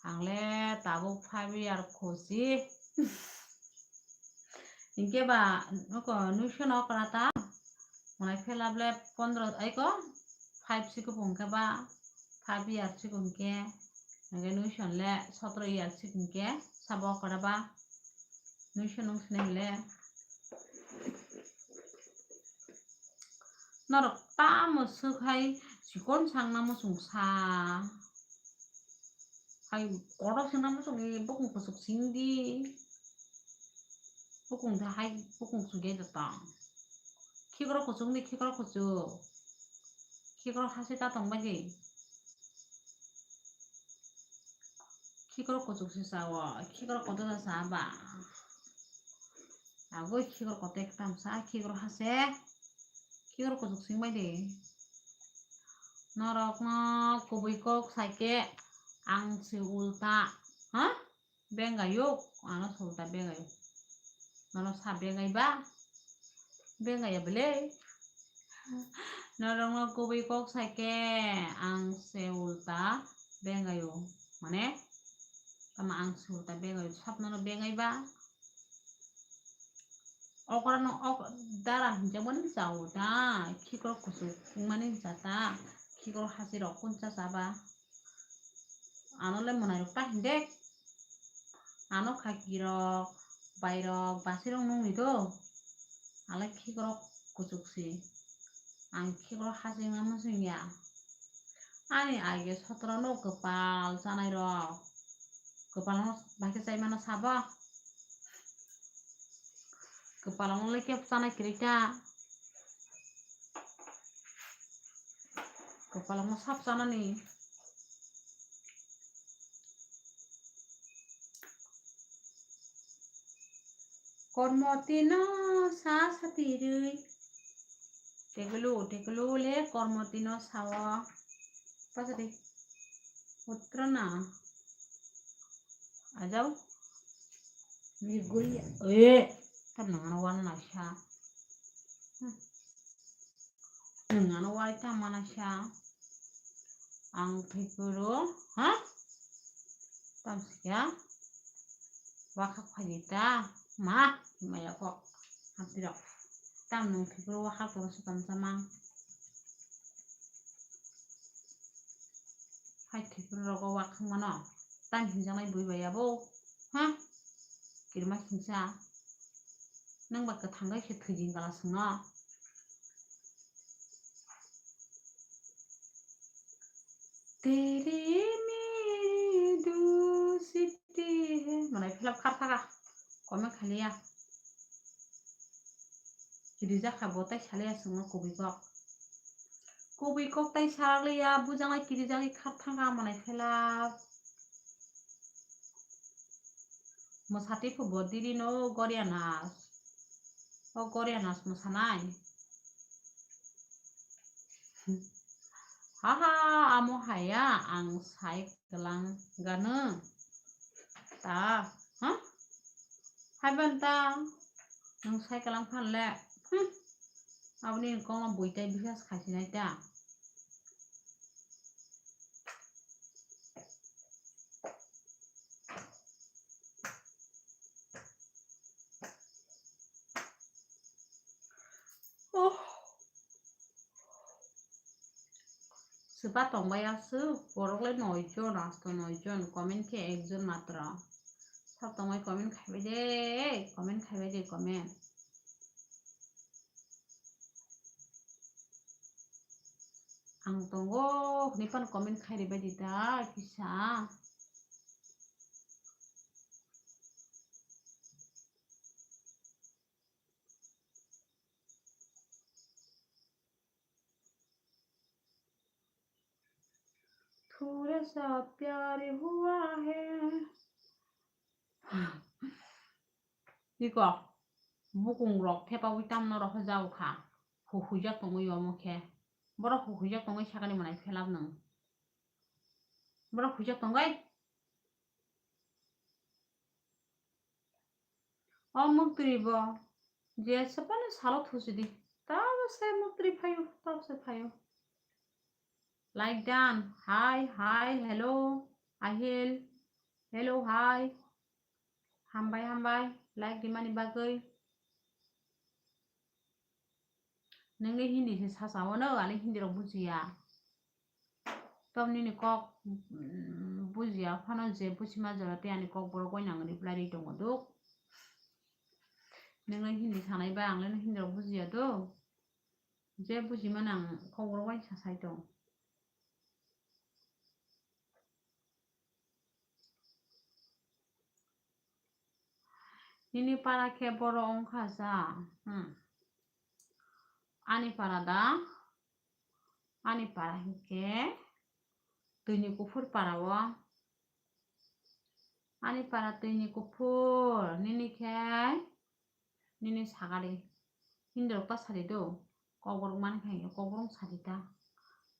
Ang le tabuk five year khusi. Hinkhe ba, oko nuisono okra ta, mwnai phela ble pondro, aiko five sikupung khe ba, five year sikung khe, hinkhe nuison le sotro year sikung khe, sabo okra ba, nuison nung sinai le. Norok tamo swk hai chikon sangna muchung sa. Hai kotor singna muchung ni bukung kuchuk sing di. Bukung da hai bukung sugya da tong. Khikro kuchuk ni khikro kuchuk. Khikro hasi ta tong bai di. Khikro kuchuk se sao, khikro kotor da sa ba. Agoi khikro kotor ektam sa, khikro hase, khikro kuchuk sing bai di. Norok no kubui kok sai khe ang se ulta, ha? Bengayo, ano se ulta bengayo. Nono sa bengai ba? Bengaya bele. Norokno kubui kok sai khe ang se ulta bengayo. Mane, tama ang se ulta bengayo. Sab nono bengai ba? Okra no ok dara hinjak mani cha ulta. Khikrok kuchuk mani cha ta. Khikrok hasi rok kun cha cha ba? Ano le mwnai rok ta hinde. Ano khaki rok, bai rok, basi rok nung ni do. Ale khikrok kuchuk si. Ang khikrok hasi wngna muchung ya. Ani age sotro no kwpal chanai rok. Kwpal no bai khe chai mano sabo. Kwpal no le khe chanai kwrwi ta. Kwpal no sab chanani. Kormo tino sa sati rwi. Tegulu, tegulu le kormo tino sao. Pasadi. Putra na. Ajau. Migul. Eh. Tam nang ano wan na sa. Hmm. Nwng ano wari ta mana sa. Ang thwipuro, ha? Tam siya. Wakha khwlai ta. Ma, maya kok. Hapirok. Tam nwng thwipuro wakha tong sa tam sama. Hai thwipuro rogo wakha mano. Tam hinjaknai bui bai abo. Ha? Kirma khinsa. Nwng ba kwthang bai se thwijing kala swngno. Tere mere dusiti hai. Mwnai philap khar thaka. Comment khaliya. Kirijak kha bo tai saliya swngno kubui kok. Kubui kok tai salaliya, bujangai kirijagwi khar thangkha mwnai philap. Mwsati phubo diri no Goria nas. O Goria nas mwsanai. Haha, amo haya ang sai kwlang gano. Ta, ha? Haiban ta, nwng sai kwlang phan le. Hmm. Aboni kongma bui tai bihas khaisinai ta. Oh. Swba tongbai aswk, borok le noi jon, asto noi jon, comment khe ekjon matro. Sab tongbai comment khaibai de, comment khaibai de, comment. Ang tongo hwnwi phano comment khairibai di ta kisa. थोड़ा सा प्यार हुआ है। Iko, bukung rok thepawi tamno rok jao kha. Huhuijak tongwi omo khe. Borok huhuijak tongwi sakani mwnai phelap nwng. Borok huijak tongwi. O muktwi bo je sepano salo thusidi. Tabo se muktwi phaio, tabo se phaio. Like done. Hi, hi, hello, Ahil. Hello, hi. Hambai, hambai. Like rimani bagwi. Nungni Hindi se sacha wano, ani Hindi rok bujiya. Tom nini kok, mm, bujiya phano je buchima jora tei ani kok borok bai nang reply ri tongo duk. Nungni Hindi sanai ba ang le Hindi rok bujiya do. Je bujima nang kok borok bai sasai tong. Nini para khe boro wngkha sa? Hmm. Ani para da? Ani para hinkhe twini kuphur para o. Ani para twini kuphur, nini khe nini sagari. Hindi rok ta sadi do. Kokborok mani khe kokborok sadi ta.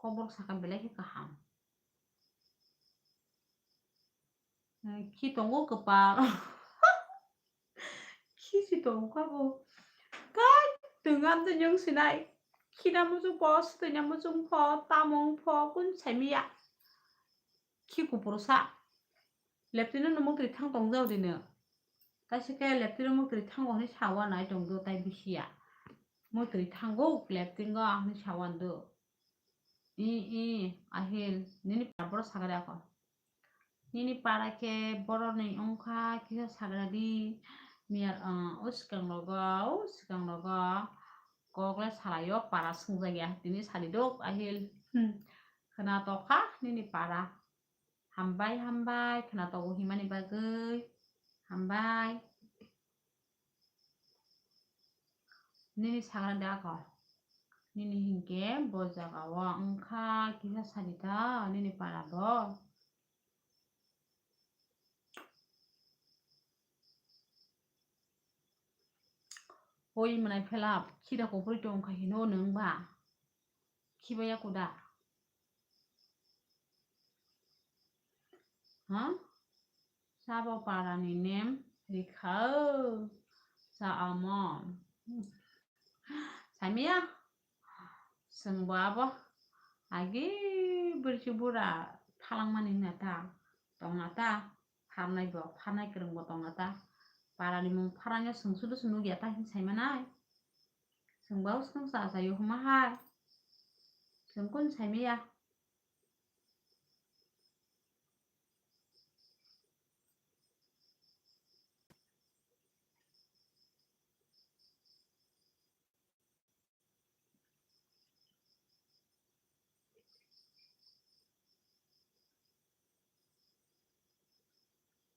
Kokborok sakha belai khe kaham. Eh, khi tongo kwpal. Khi si tongo kha bo. Kai, twngan twi nyung sinai. Khina muchung pho, swtwina muchung pho, tamung pho, kun saimiya. Khi kupuru sa. Leptino no mukri thang tong jao dino. Kaisa khe leptino mukri thango hwnwi sawa nai tong do tai bisiya. Mukri thango leptingo hwnwi sawa do. I, i, Ahil, nini para boro sagari ako. Nini para khe boroni wngkha kisa sagra di. Miyar, ah, o swkang rogo, o swkang rogo. Kok le salaio para swngjak ya. Tini sadi dok, Ahil. Hmm. Khwna tokha nini para. Hambai, hambai. Khwna togo himani bagwi. Hambai. Nini sagra de ako. Nini hinkhe bo jaga o wngkha kisa sadi ta nini para bo. Oi mwnai phela khira kuphur tong kha hino nwng ba. Khiba ya kuda. Ha? Sabo parani nem rikha o. Sa amo. Samia. Sengbo abo. Agi berchi bura phalangmani na ta. Tongna ta. Pharnai bo. Pharnai kereng bo tongna ta. Parani mung pharanya sengsudu sunu ya ta hin saimanai. Sengbo seng sa sa yo huma hai. Sengkun saimaya.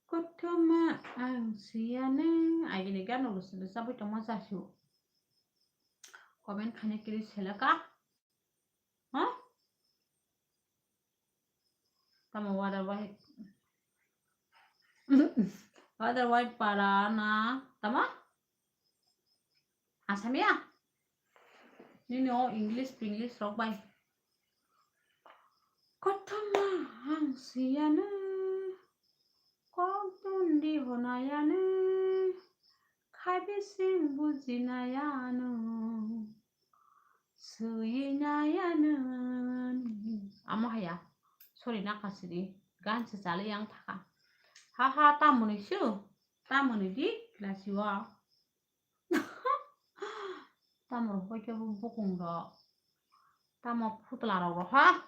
Kothoma ang siyane. Agini gano gusto sabui tongma sasu. Comment khani kiri selaka. Ha? Tamo otherwise, otherwise para na tamo? Asamiya? Nini o English, English rok bai. Kothoma ang siyana, kok tun di honayana, khabi sing bujinayano, suyinayano. Amo haya, sorry na kasidi, gan se chali yang thaka. Ha ha, tamoni su, tamoni di, lasiwa. Tamo rok hoi khe bo bukung rok. Tamo phutla rok rok ha.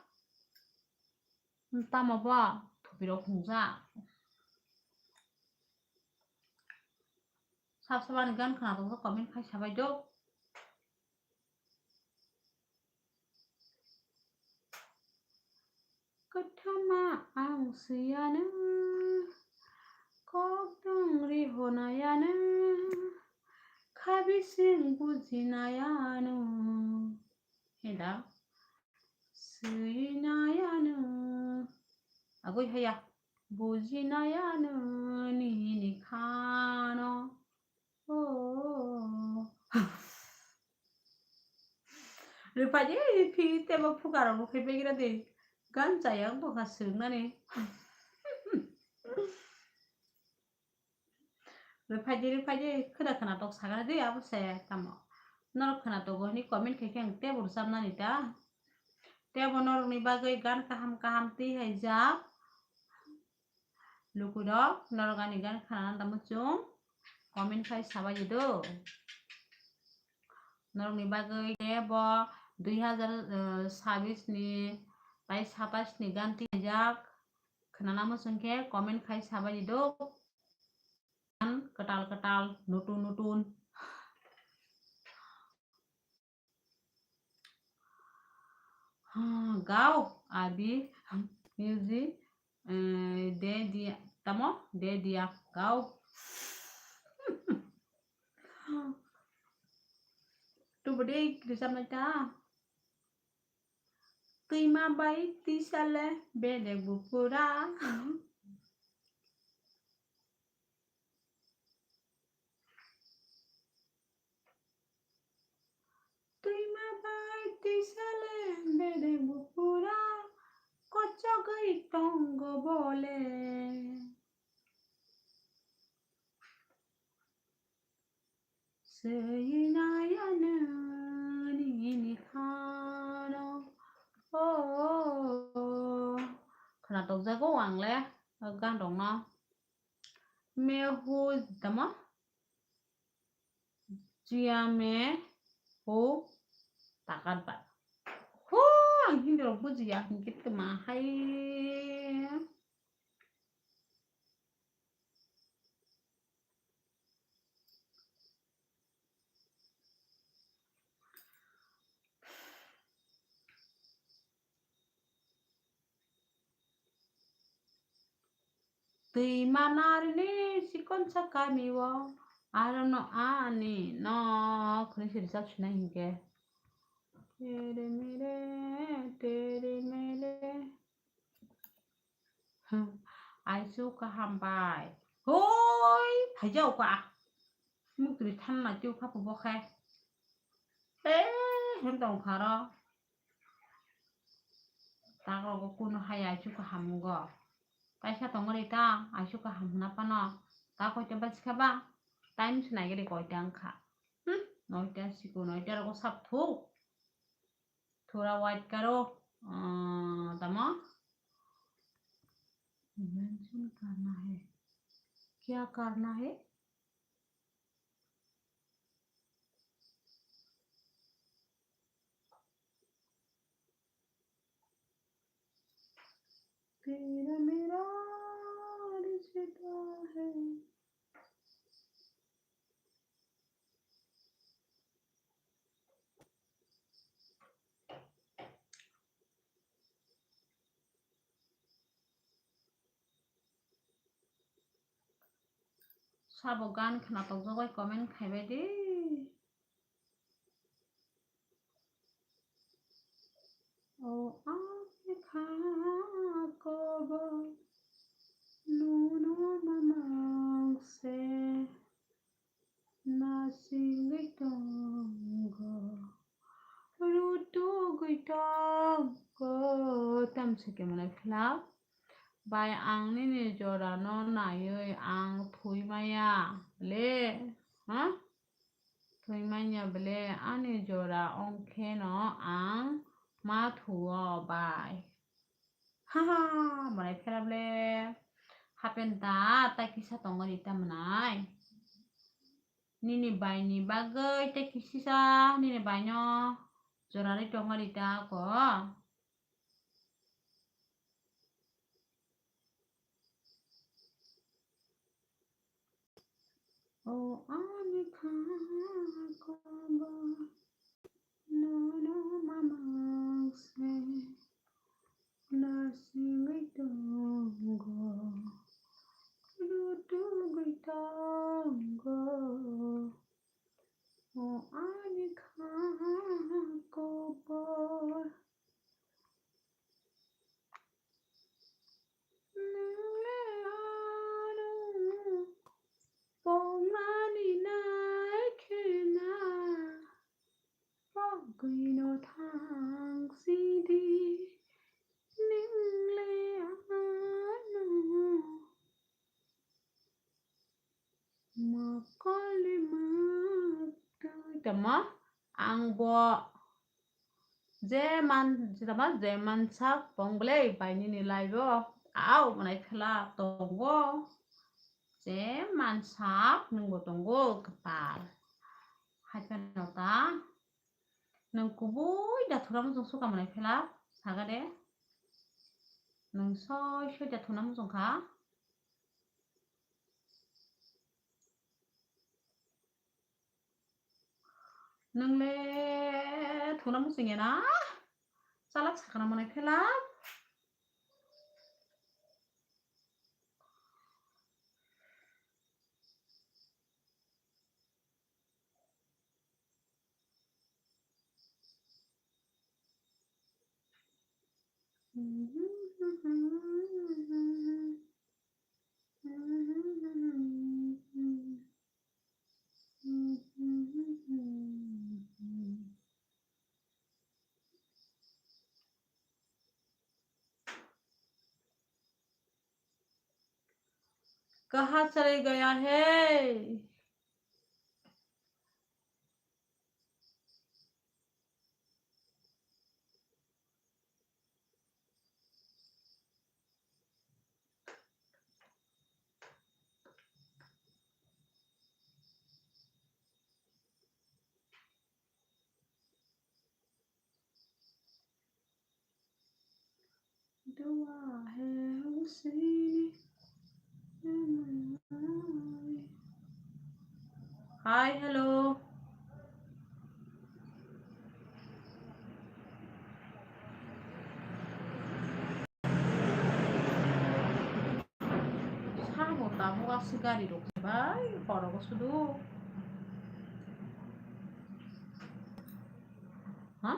Tamo bo thupi rok hungja. Sab sabani gan khna tong comment khai sabai do. Kothoma ang siyana, kok tong ri honayana, khabi sing bujinayano. Heda, siyinayano. Agoi haya, bujinayano, nini khano. Oh. Rwphaidi phi tebo phukarok rwphai begira di. Gan chaya wng tongkha swrwngnani. Rwphaidi, rwphaidi, khwna khwna tok sakna di abo se tamo. Norok khwna togo hwnwi comment khai khe ang tebo rwchapnani ta. Tebo norokni bagwi gan kaham kaham twi hai jak. Lukurok, norok ani gan khanana tamo chwng comment khai sabai di do. Norokni bagwi khe bo dui hazar sabis ni tai satais ni gan twijak khanana muchung khe comment khai sabai di do. Gan kwtal kwtal, nutun nutun. Gao, abi, music, eh, de dia, tamo, de dia, gao. Tubudi rijamnai ta. Twima bai twisale bedek bupura. Twima bai twisale bedek bupura kochogwi tongo bole. Seinayano nini thano. Oh, khwnatok jago ang le gan rok no. Me hu tamo? Jia me hu takat ba. Ho, ang Hindi rok bujiya, ang kit ma hai. Twi manarini chikonsa kamio, arono ani nok hwnwi se rwchap sinai hinkhe. Tere mere, tere mere. Hmm, aisu kaham bai. Hoi, phaijao ka. Muktwi thanma twi kha bo khe. Eh, hwn tong kha ro. Tago go kuno hai aisu kaham go. Kaisa tongori ta, aisu kaham hwna phano. Ta koita bachikha ba? Time se naigari koita wngkha. Hmm, noita siko, noita rogo sap thuk. थोड़ा वेट करो। अ, tamo? Mention करना है। क्या करना है? तेरा मेरा रिश्ता है। Sabo gan khwnatok jagwi comment khaibai di. O ani kha kobo nuno mamang se nasingwi tongo, rutugwi tongo. Tamsa khe mwnai khwlak bai ang nini jorano naiwi ang thwi maya le, ha? Thwi manya bele ani jora ongkheno ang ma thuo bai. Haha, mwnai phera bele hapen ta, ta kisa tongori ta mwnai. Nini bai ni bagwi ta kisisa nini bai no jorari tongori ta ko. O ani kha kobo nono mamang se nasingwi tongo, rutugwi tongo. O ani kha kobo. Nwng le ano pongmani nai khe na, pogwino thang sidi, nwng le ano mokolni mwktwi. Tamo ang bo je man, tamo je mansak tong bwle bai nini live o. Au, manai phela tongo. Je mansak nwngbo tongo kwtal. Hai phano ta. Nwng kubui da thuna muchung suka manai phela saga de. Nwng soi soi da thuna muchung kha. Nwng le thuna muchung ya na? Chalak sakana manai phela. कहाँ चले गया है? दुआ है Hussain. Hi, hello. Sabo tabuk aswk gari rok bai khorogo sudu. Ha?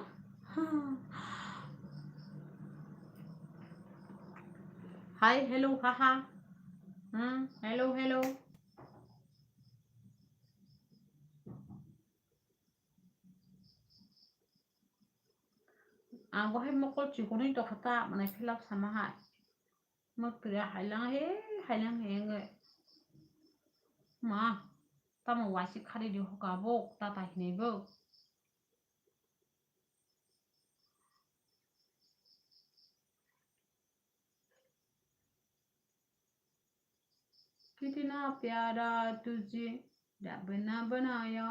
Hi, hello, haha. Hmm, hello, hello. Ang bo hai mokol chikonwi tokha ta, manai philap sama hai. Mwtwira hailang he, hailang he wngwi. Ma, tamo waisi khari di hoka bo, tata hinwi bo. कितना प्यारा तुझे रब ने बनाया,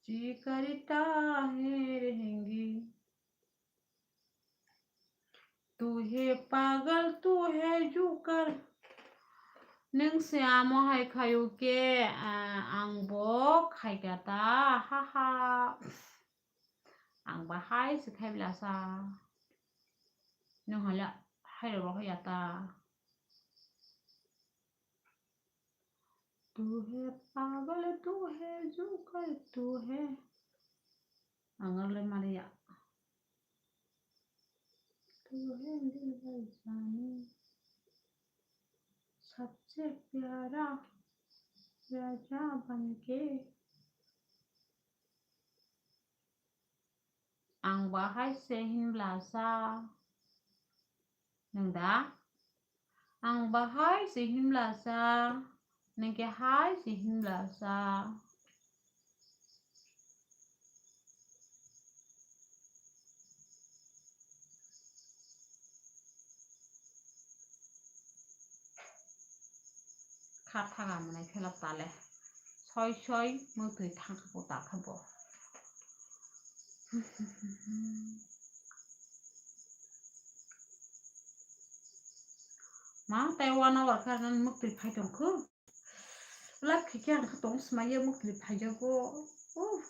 जी करता है रहेंगे। तू है पागल, तू है joker. Nwng se amo hai khaio khe, ah, ang bo khaikha ta, ha ha. Ang bahai se khai bwlasa. Nwng hala hai rok rohor ya ta. तू है पागल, तू है जोकर, तू है। Ang le maliya. तू है दिल जानी, सबसे प्यारा राजा बनके। Ang bahai se hinbla sa. Nwng da? Ang bahai se hinbla sa. Nwng khe hai se hinbla sa. Kha thaga mwnai phela tale. Soi soi mwtwi thangkha bo takha bo. Ma tai one hour kha nang mwtwi phai tongkhu. Live khaikhe ang khe tong swmaiya mwkli phaijago. Oh.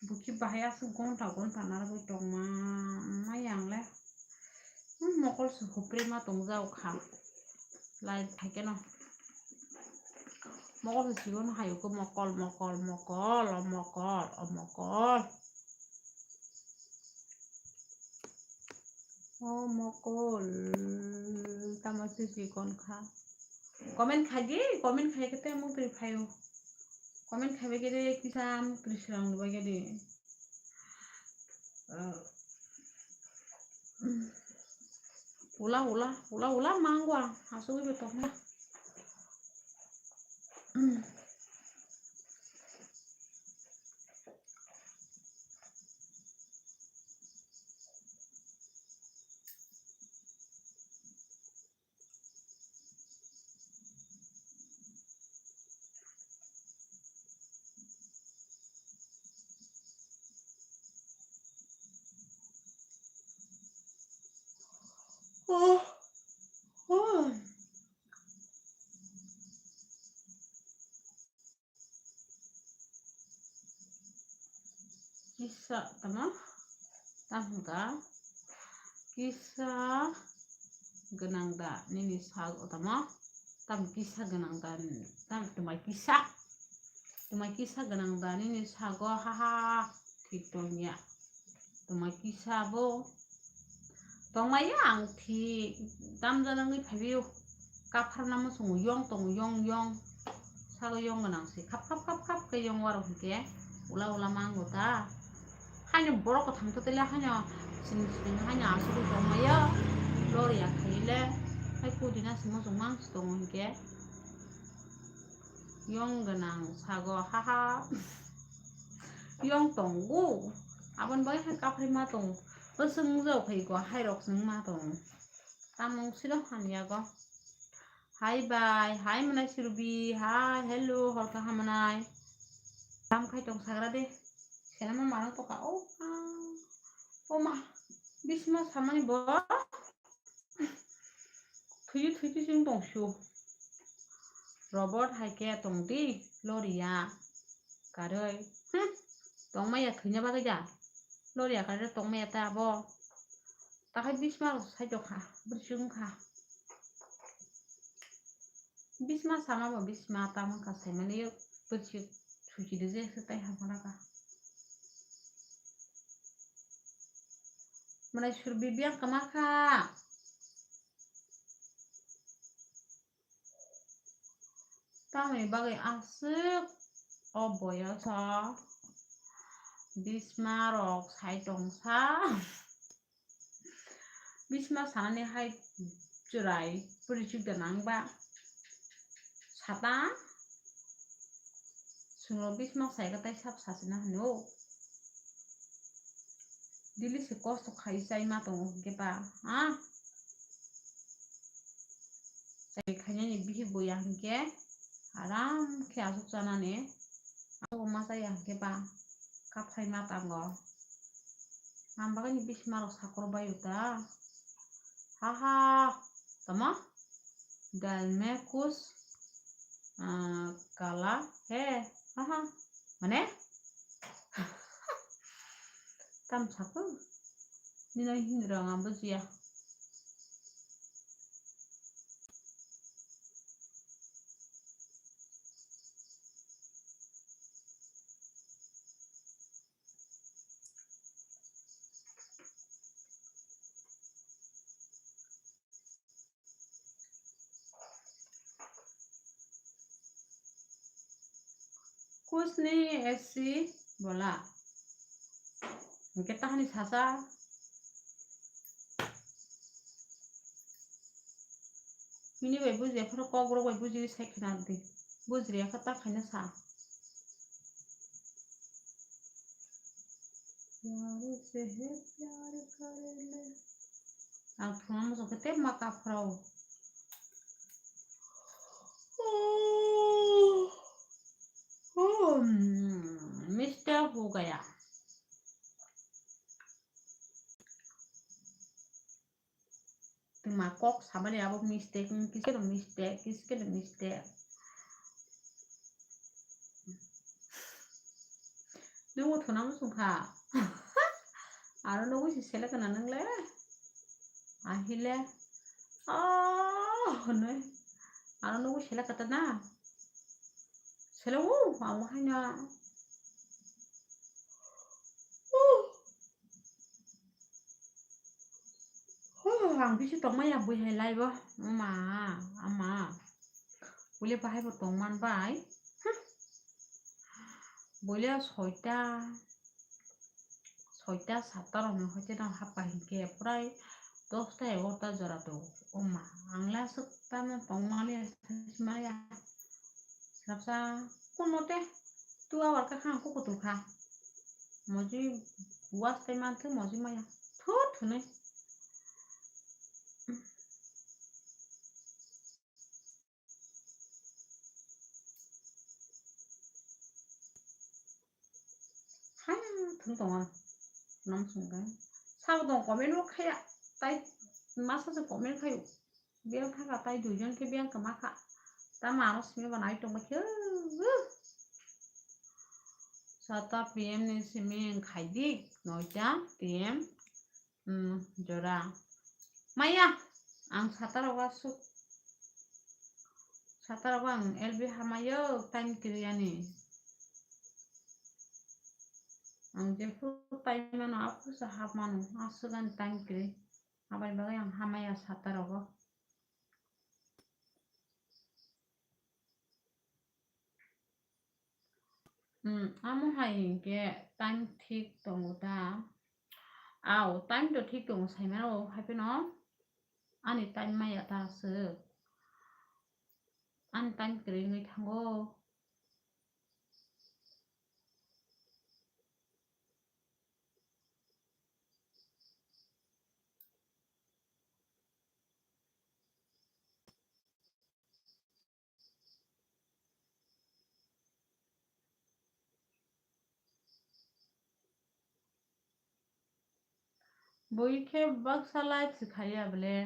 Buki bahai aswk gonta gonta narwgwi tongma maya ang le. Hmm, mokol se hupre ma tongjao kha. Live khaikhe no. Mokol se sigon hayo khe mokol, mokol, mokol, o mokol, o mokol. O mokol, tamo se sikon kha. Comment khai di, comment khai khe tei mukri phaio. Comment khai bai khe de kisa mukri srang bai khe de. Ah. Ula, ula, ula, ula mangwa, asugwi be tongma. Kisa tamo? Tam hwnkha kisa gwnang da nini sago tamo? Tam kisa gwnang da, tam twmai kisa, twmai kisa gwnang da nini sago? Haha, thik tongya. Twmai kisa bo tongmaya, ang thik tamjak wngwi phaibio. Kapharna muchungo yong tongo, yong, yong. Sago yong gwnang se. Khap, khap, khap, khap khe yong waro hinkhe. Ula, ula mango ta. Haino borok kwthang to tele haino sini sini haino asugwi tongmaya. Lori ya khaile. Hai pudina se muchung mang se tongo hinkhe. Yong gwnang sago, haha. Yong tongo. Aboni bagwi hai kaphai ma tongo. Bwswk wngjago phai go, hairok se wngma tongo. Tamo wngsino hamya go. Hai bai, hai mwnai Surbhi, hai, hello, hor kaham mwnai. Tam khai tong sagra de. Senama marang toka, o ma. O ma. Bisma samani bo. Thwiwi thwiwi chwng tongsu. Robot hai khe tongdi, loriya karwi. Hmm, tongmaya thwina bagwi da. Loriya karwi tongmaya ta abo. Takhai bisma rok sai tokha, bwrwi chwng kha. Bisma sama bo bisma tamo kha saimani yo bwrwi suchi de je se tai hamara kha. Mwnai Surbhi biyang kwma kha. Tamoni bagwi aswk o boyoso bisma rok sai tongsa. Bisma sanani hai chwrai puri chukda nang ba. Sata. Chwngno bisma saikha tai sab sachina hino. Daily se kosto khai chai ma tongo hinkhe ba, ha? Chai khainani bihik bo ya hinkhe aram khe aswk chanani. Abo ma chaya hinkhe ba kaphai ma tango. Ang bagwini bisma rok sakor bai uta. Haha, tama? Dal mein kuch, ah, kala hai. Haha, mane? Tam sakho? Nini hinwi rang ang bujiya. Kuch nahi, aisi bola. Hinkhe tahani sasa. Bini bai bujiya phano kok rok bai bujiwi sai khna di. Bujiriya khe ta khaina sa. Pyar se hai pyar kar le. Ang thwngna muchung khe tei ma kaphrao. Oh, oh, hmm, mister ho gaya. Tuma kok samani abo mistake, hmm, kiske no mistake, kiske no mistake. Nung bo thuna muchung kha. Aro nugui si selek na nung le. Ahile. Oh, noi. Aro nugui selek kata na. Selek u, amo haina. Uh. Huh, ang bisi tongmaya bui hai lai bo. Ama, ama. Bule bahai bo tongman bai. Huh. Bule soita, soita satta rok ni hoite no hapka hinkhe prai dosta egarota jora to. Oma, ang le aswk tamo tongmani maya. Lapsa, kun mote two hour kha ang kuku tu kha. Moji was tai man thu moji maya. Thu thunui. Haya thung tongo. Nam sungga. Sabo tong comment bo khaya. Tai masa se comment khayo. Biyang thaka tai duijon khe biyang kwma kha. Ta mano simi bo nai tongma khe. Sata P M ni simi wng khaidi, noita P M, hmm, jora. Maya, ang sata rogo aswk. Sata rogo ang L B hamayo time kwrwi ani. Ang jephuru time mano, aphuru se hap mano, aswk ani time kwrwi. Aboni bagwi ang hamaya sata rogo. Hmm, amo hai hinkhe time thik tongo ta? Ao, time to thik tongo, sai mano, hai phano ani time maya ta aswk. Ani time kwrwi wngwi thango. Bui khe baksa live se khaiya bole,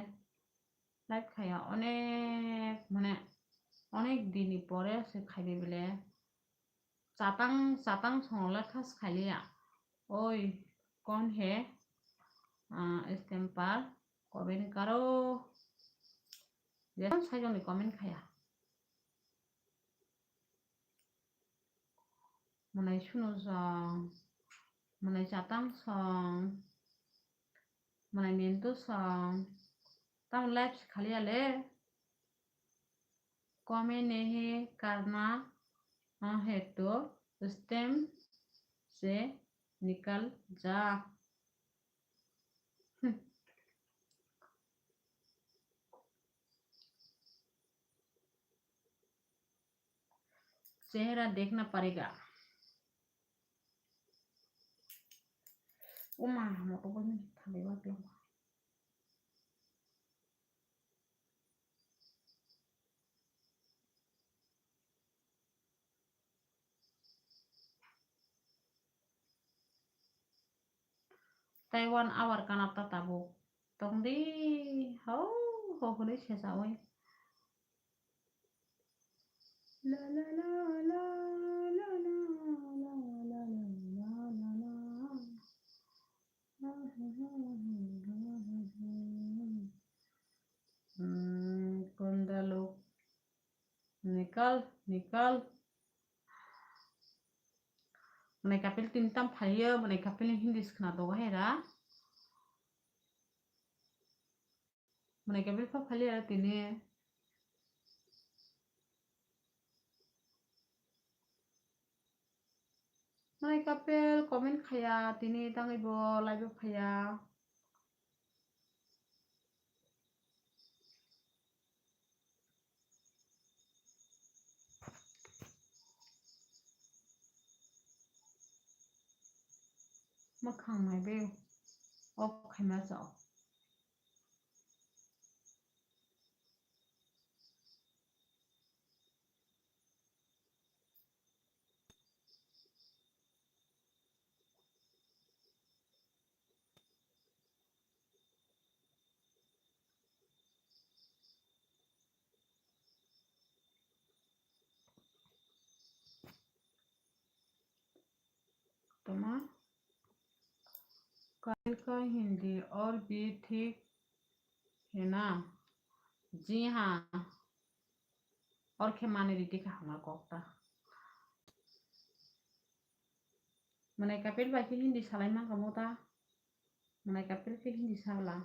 live khaiya onek, mane onek din ni pore se khaibi bole. Chatang, chatang song le kha se khailiya. Oi, kon he? Ah, stamper, comment karo. Jesam sai joni comment khaiya. Mwnai sunu song, mwnai chatang song, mwnai nentu song, tamo live se khaliya le. Comment nahi karna hai to stamp se nikal ja. Chehra dekhna parega. Uma, moto boni thali wa piyama. Tei one hour kana ta tabuk tongdi, hau, hau hwnwi sesaui. La, la, la. Hmm, kondalo. Nikal, nikal. Mwnai kapil tin tam phaiyo, mwnai kapil ni Hindi se khna dogo hai ra. Mwnai kapil pha phaliya tini. Mwnai kapil comment khaya tini tangwi bo live o phaya. Mwkhang naibe off khaima chao. Toma, कल का हिंदी और भी ठीक है ना? जी हाँ, और khe mani ridi kha hwnma kok ta. Mwnai kapil bai khe Hindi salai man kamo ta. Mwnai kapil khe Hindi sabla.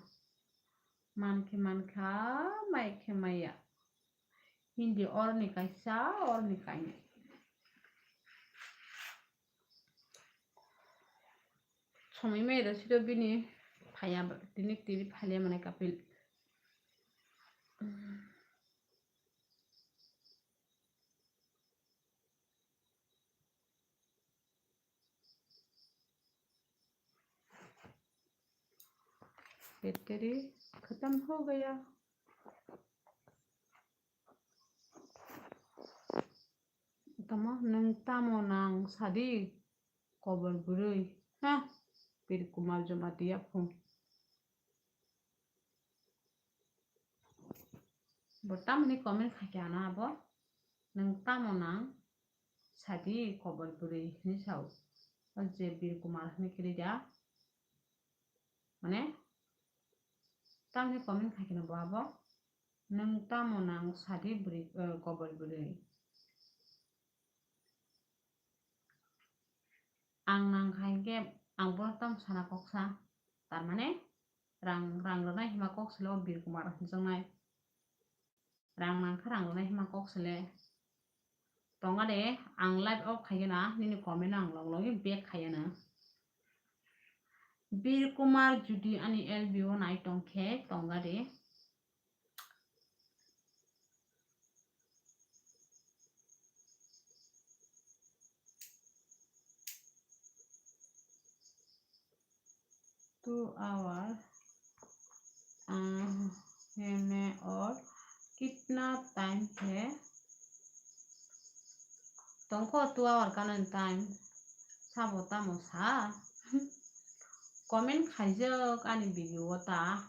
Man khe man kha, mai khe maya. Hindi orni kaisa, orni kainwi. Somoi mai da siro bini phaya, tini tini phaliya mwnai kapil. Battery खत्म हो गया। Tamo nwng tamo nang sadi kobor bwrwi, ha? Pir Kumar Jamatia phung. Bo tamni comment khaikhe ano abo, nwng tamo nang sadi kobor bwrwi hinwi sao. O je Bir Kumar hwnwi kwrwi da. Mane, tamni comment khai kheno bo abo. Nwng tamo nang sadi bwrwi, eh, kobor bwrwi. Ang nang hai khe ang bono tamo sana kok sa. Tar mane, rang, rang rwnai hima kok silo Bir Kumar hwnjaknai. Rang nang kha rang rwnai hima kok sele. Tonga de, ang live off khai na, nini comment no ang log logwi back khai na. Bir Kumar judi ani L B o nai tong khe, tonga de. Two hour, uh, heme or kitna time hai? Tongkho two hour kana time. Sabo tamo sa? Comment khaijak ani video o ta.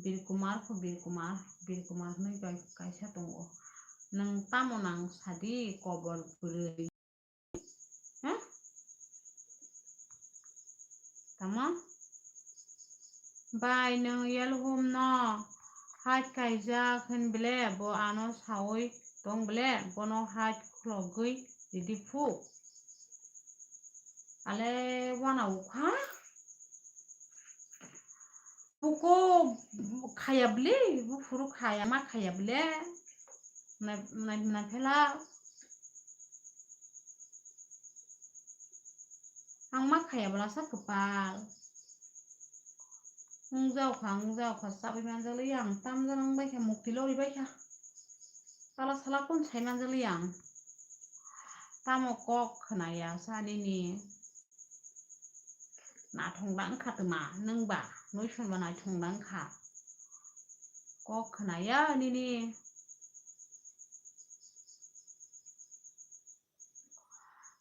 Bir Kumar kho Bir Kumar, Bir Kumar hwnwi kai-, kaisa tongo. Nwng tamo nang sadi kobor bwrwi? Ha? Tamo? Bai, nwng yelhum no haj kaijak hin bile, bo ano saui tong bile, bono haj khulogwi ridi phu. Ale wana ukha? Buko khaya bile, buphuru khaya, ma khaya bile. Nai, nai, nai phela. Ang ma khaya bwlasa kwpal. Wngjao kha, wngjao kha, chabwi manjak liya ang, tamjak nang bai kha, mukti lori bai kha. Tala sala kun sai manjak liya ang. Tamo kok khwnaya sa nini. Naithong dang kha twma, nwng ba, noison ba naithong dang kha. Kok khwnaya nini.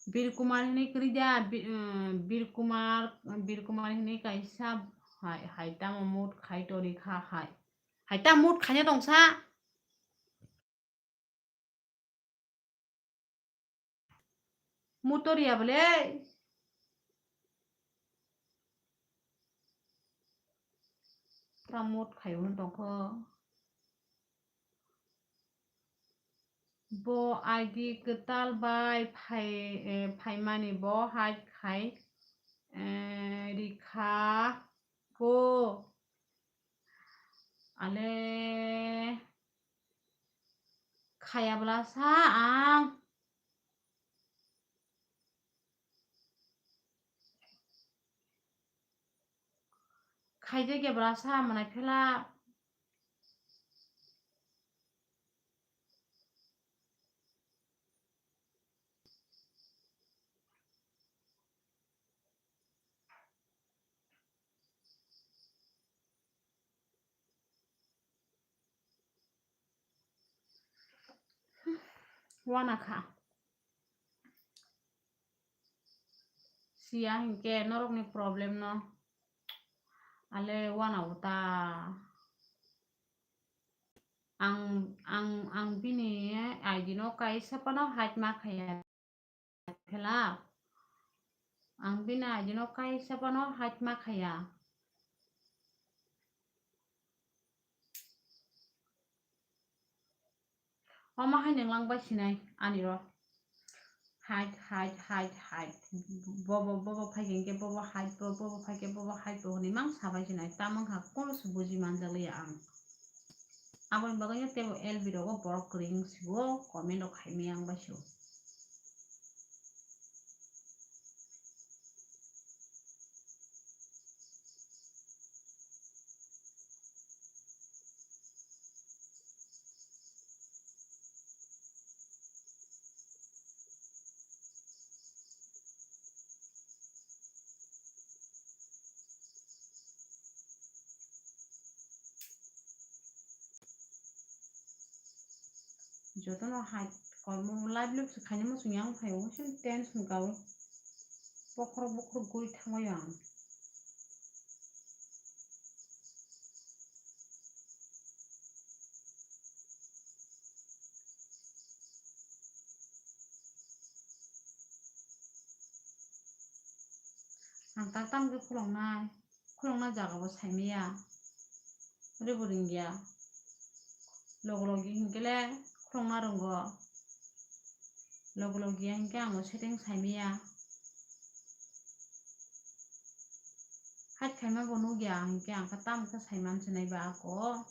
Bir Kumar hinwi kwrwi da, Bi-, um, Bir Kumar, Bir Kumar hinwi kaisa hai, hai tamo mut khai tori kha hai. Hai ta mut khaina tongsa. Mutoriya bole. Tamut khayo hwn tongkho. Bo I D kwtal bai phai, eh, phaimani bo hai khai, eh, rikha ko. Ale khaya bwlasa ang. Khaijak ya bwlasa manai phela. Wana kha. Siya hinkhe norokni problem no. Ale wana uta. Ang, ang, ang bini I D no kaisa phano hide ma khaya. Phela. Ang bini I D no kaisa phano hide ma khaya. Omo hai nang lang bai sinai ani ro. Hide, hide, hide, hide. Bobo, bobo phai khe bobo hide, bobo, bobo phai khe bobo hide, bo hwnwi mang sa bai sinai. Tamo wngkha kono se buji manjak liya ang. Aboni bagwi no teibo L B rogo borok kwrwi wng sibo, comment rok khai maya wng bai sio. Jotono hai kormo live live se khaina muchung yang phai o, se tension ka o. Bokhorok bokhorok guri thangbai ang. Ang tak tam khe khuloknai, khulokna jaga bo saimaya. Ore bo ringya. Log logi hinkhe le khulokna rwngo. Log logi ya hinkhe ang bo setting saimaya. Hait khaima bo nukya hinkhe ang khe tam khe saiman sinai ba ako.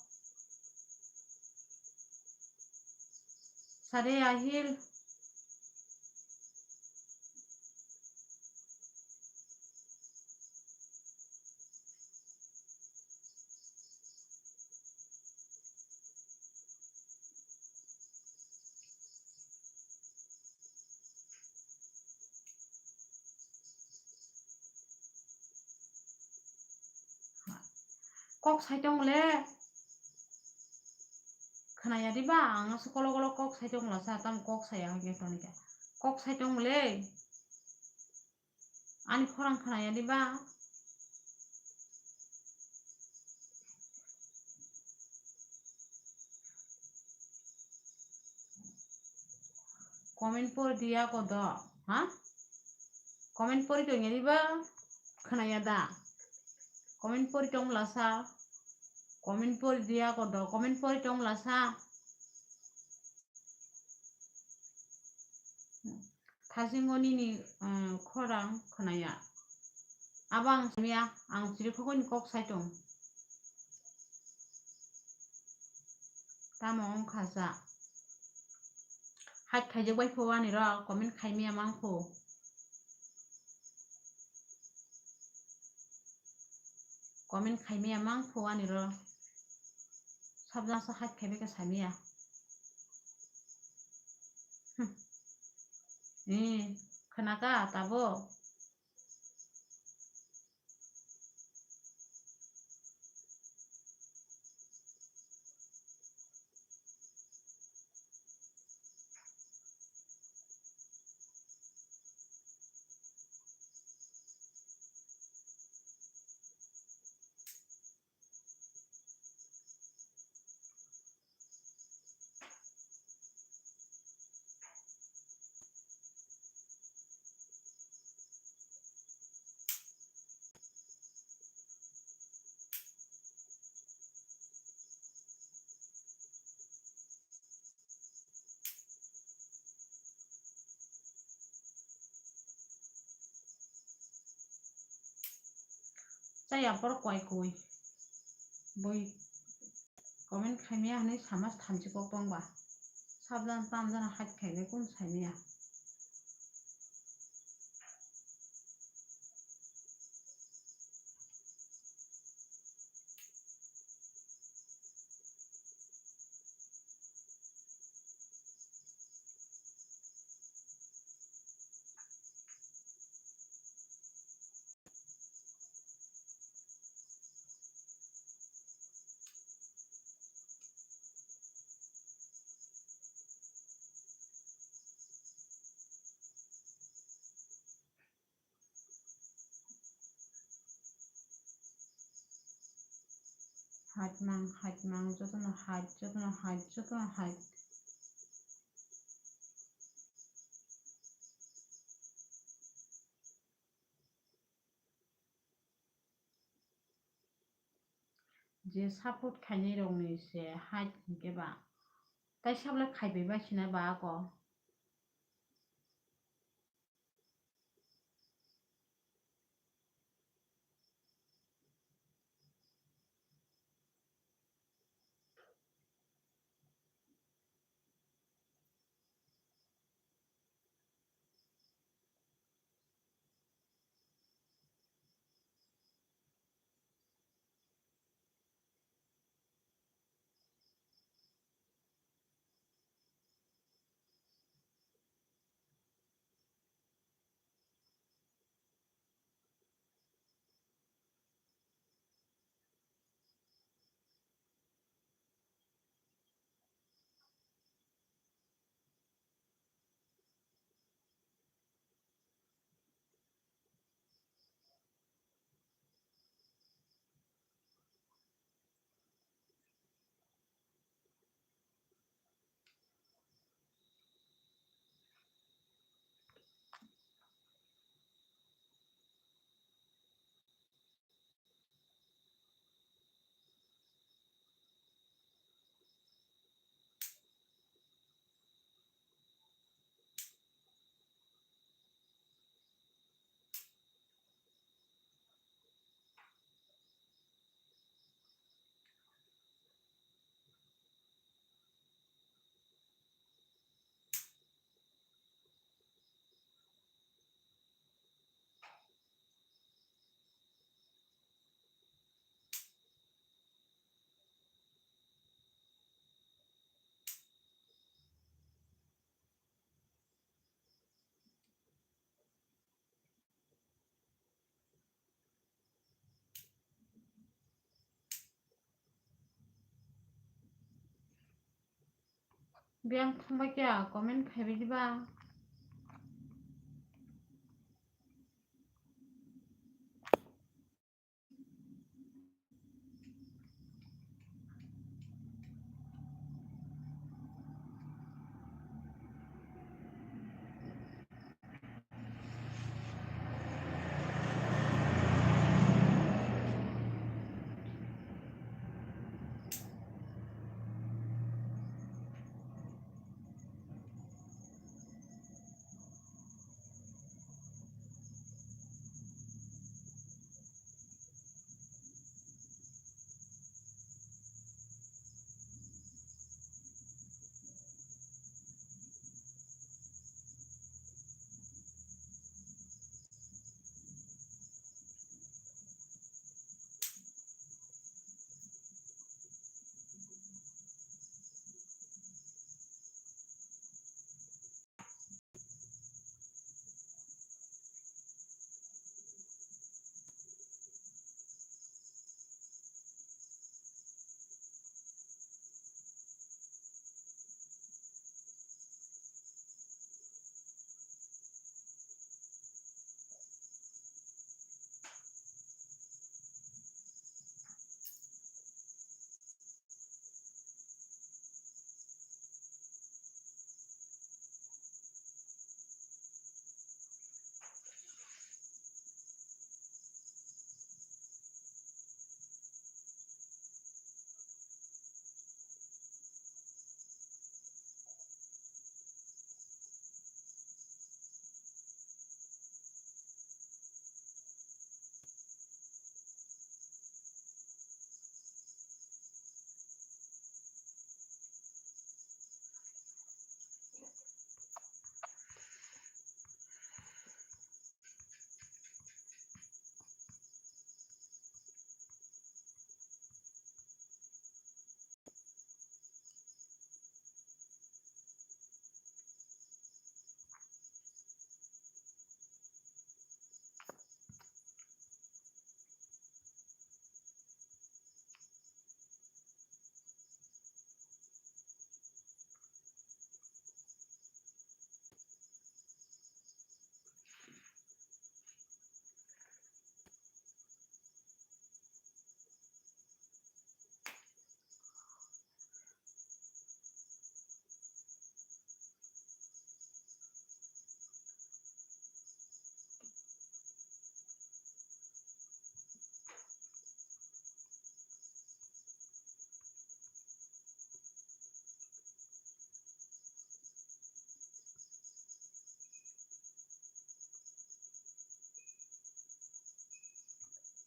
Sare ahil. Kok sai tong le. Khwnaya diba? Ang se kolo kolo kok sai tong lasa, tam kok saya hake tonika. Kok sai tong le. Ani khorang khwnaya diba? Comment pori diya kodo, ha? Comment pori tongya diba? Khwnaya da? Comment pori tong lasa? Comment pori diya kodo? Comment pori tong lasa? Thasingo nini, um, khorang khwnaya. Abo ang samiya, ang chirikhogwi ni kok sai tong. Tamo wngkha sa. Hait khaijak bai pho ani ro, comment khaimaya mang pho. Comment khaimaya mang pho ani ro. Sabjang sa hait khaibai khe samiya. Hmm. Ni, khwnaka tabo? Chaya borok koi koi. Boi comment khaimaya hwnwi sama thamchi kok tongba. Sabjana tamjana hait khainai kunu saimaya. Hait mang, hait mang, jotono hait, jotono hait, jotono hait. Je support khainai rokni se hait hinkhe ba. Tai sabole khaibai bai sina ba ako. Biyang thangbai kya comment khaibai diba.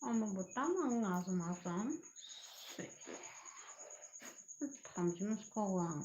Omo bo tamo wng aswk aswk. Thamchi muskog ang.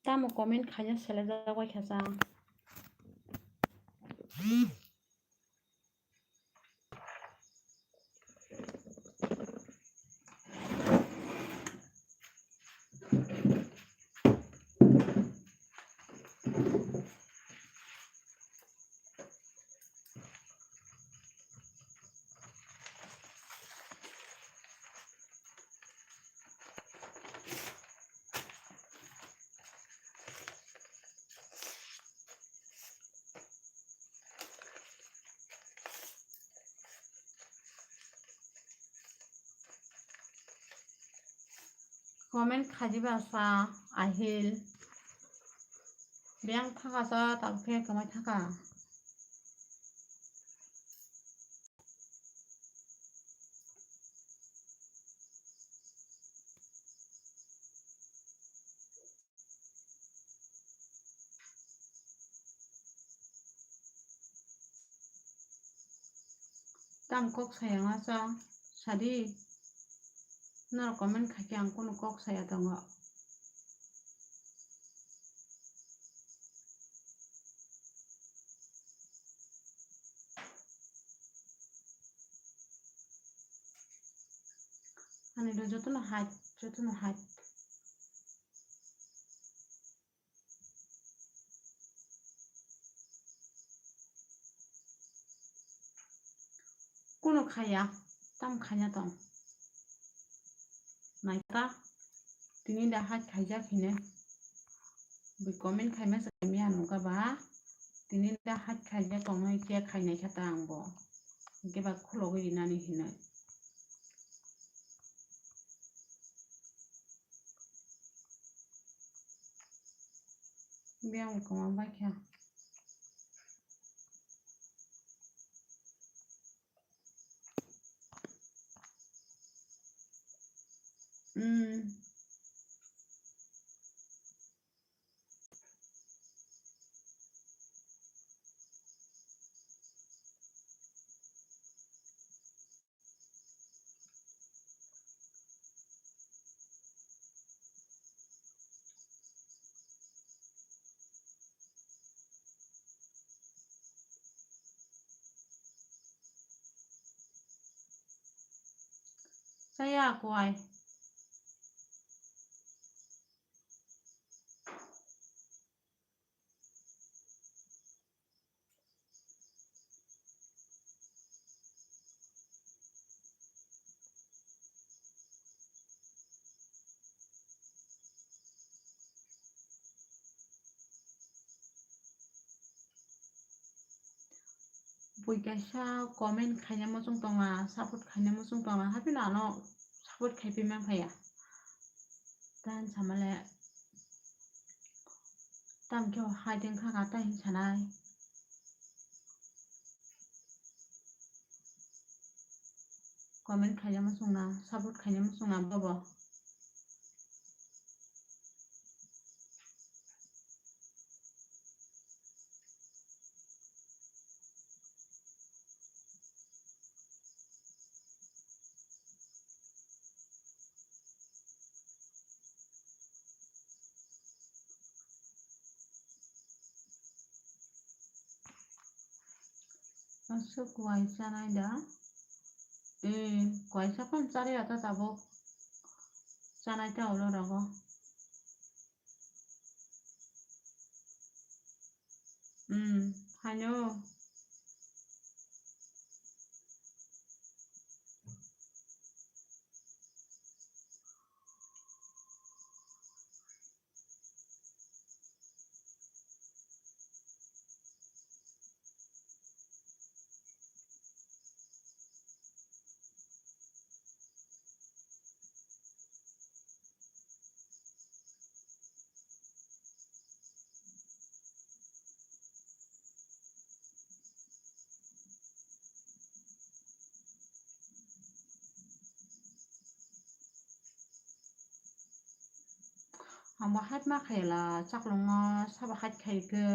Tamo comment khaina selejak bai kha chang. Comment khajiba sa Ahil. Biyang thaka sa tabuk khe kwmai thaka. Tam kok sayang asa sadi. Norok comment khaikhe ang kunu kok saya tongo. Ani do jotono haj, jotono haj. Kunu khaya, tam khaya tong. Naikha, tini da haj khaijak hine. Bui comment khaima se khaimya nukha ba. Tini da haj khaijak tong hai khe khainai kha ta ang bo. Hingke ba khulogwi rinani hinoi. Biyang kwma bai kha. Hmm. Saya kuai. Bui kaisa comment khaina muchung tonga, support khaina muchung tonga, haphino ano support khaipi manphaya. Tei samale tamkhe hai tengkha ka tei hinwi sanai. Comment khaina muchungna, support khaina muchungna bobo. Aswk kuai chanai da? Eh, kuai sapan chari ata tabuk. Chanai ta ulo rogo. Hmm, haino. Ang bo hait ma khaila chaklongo sabo hait khaikhe.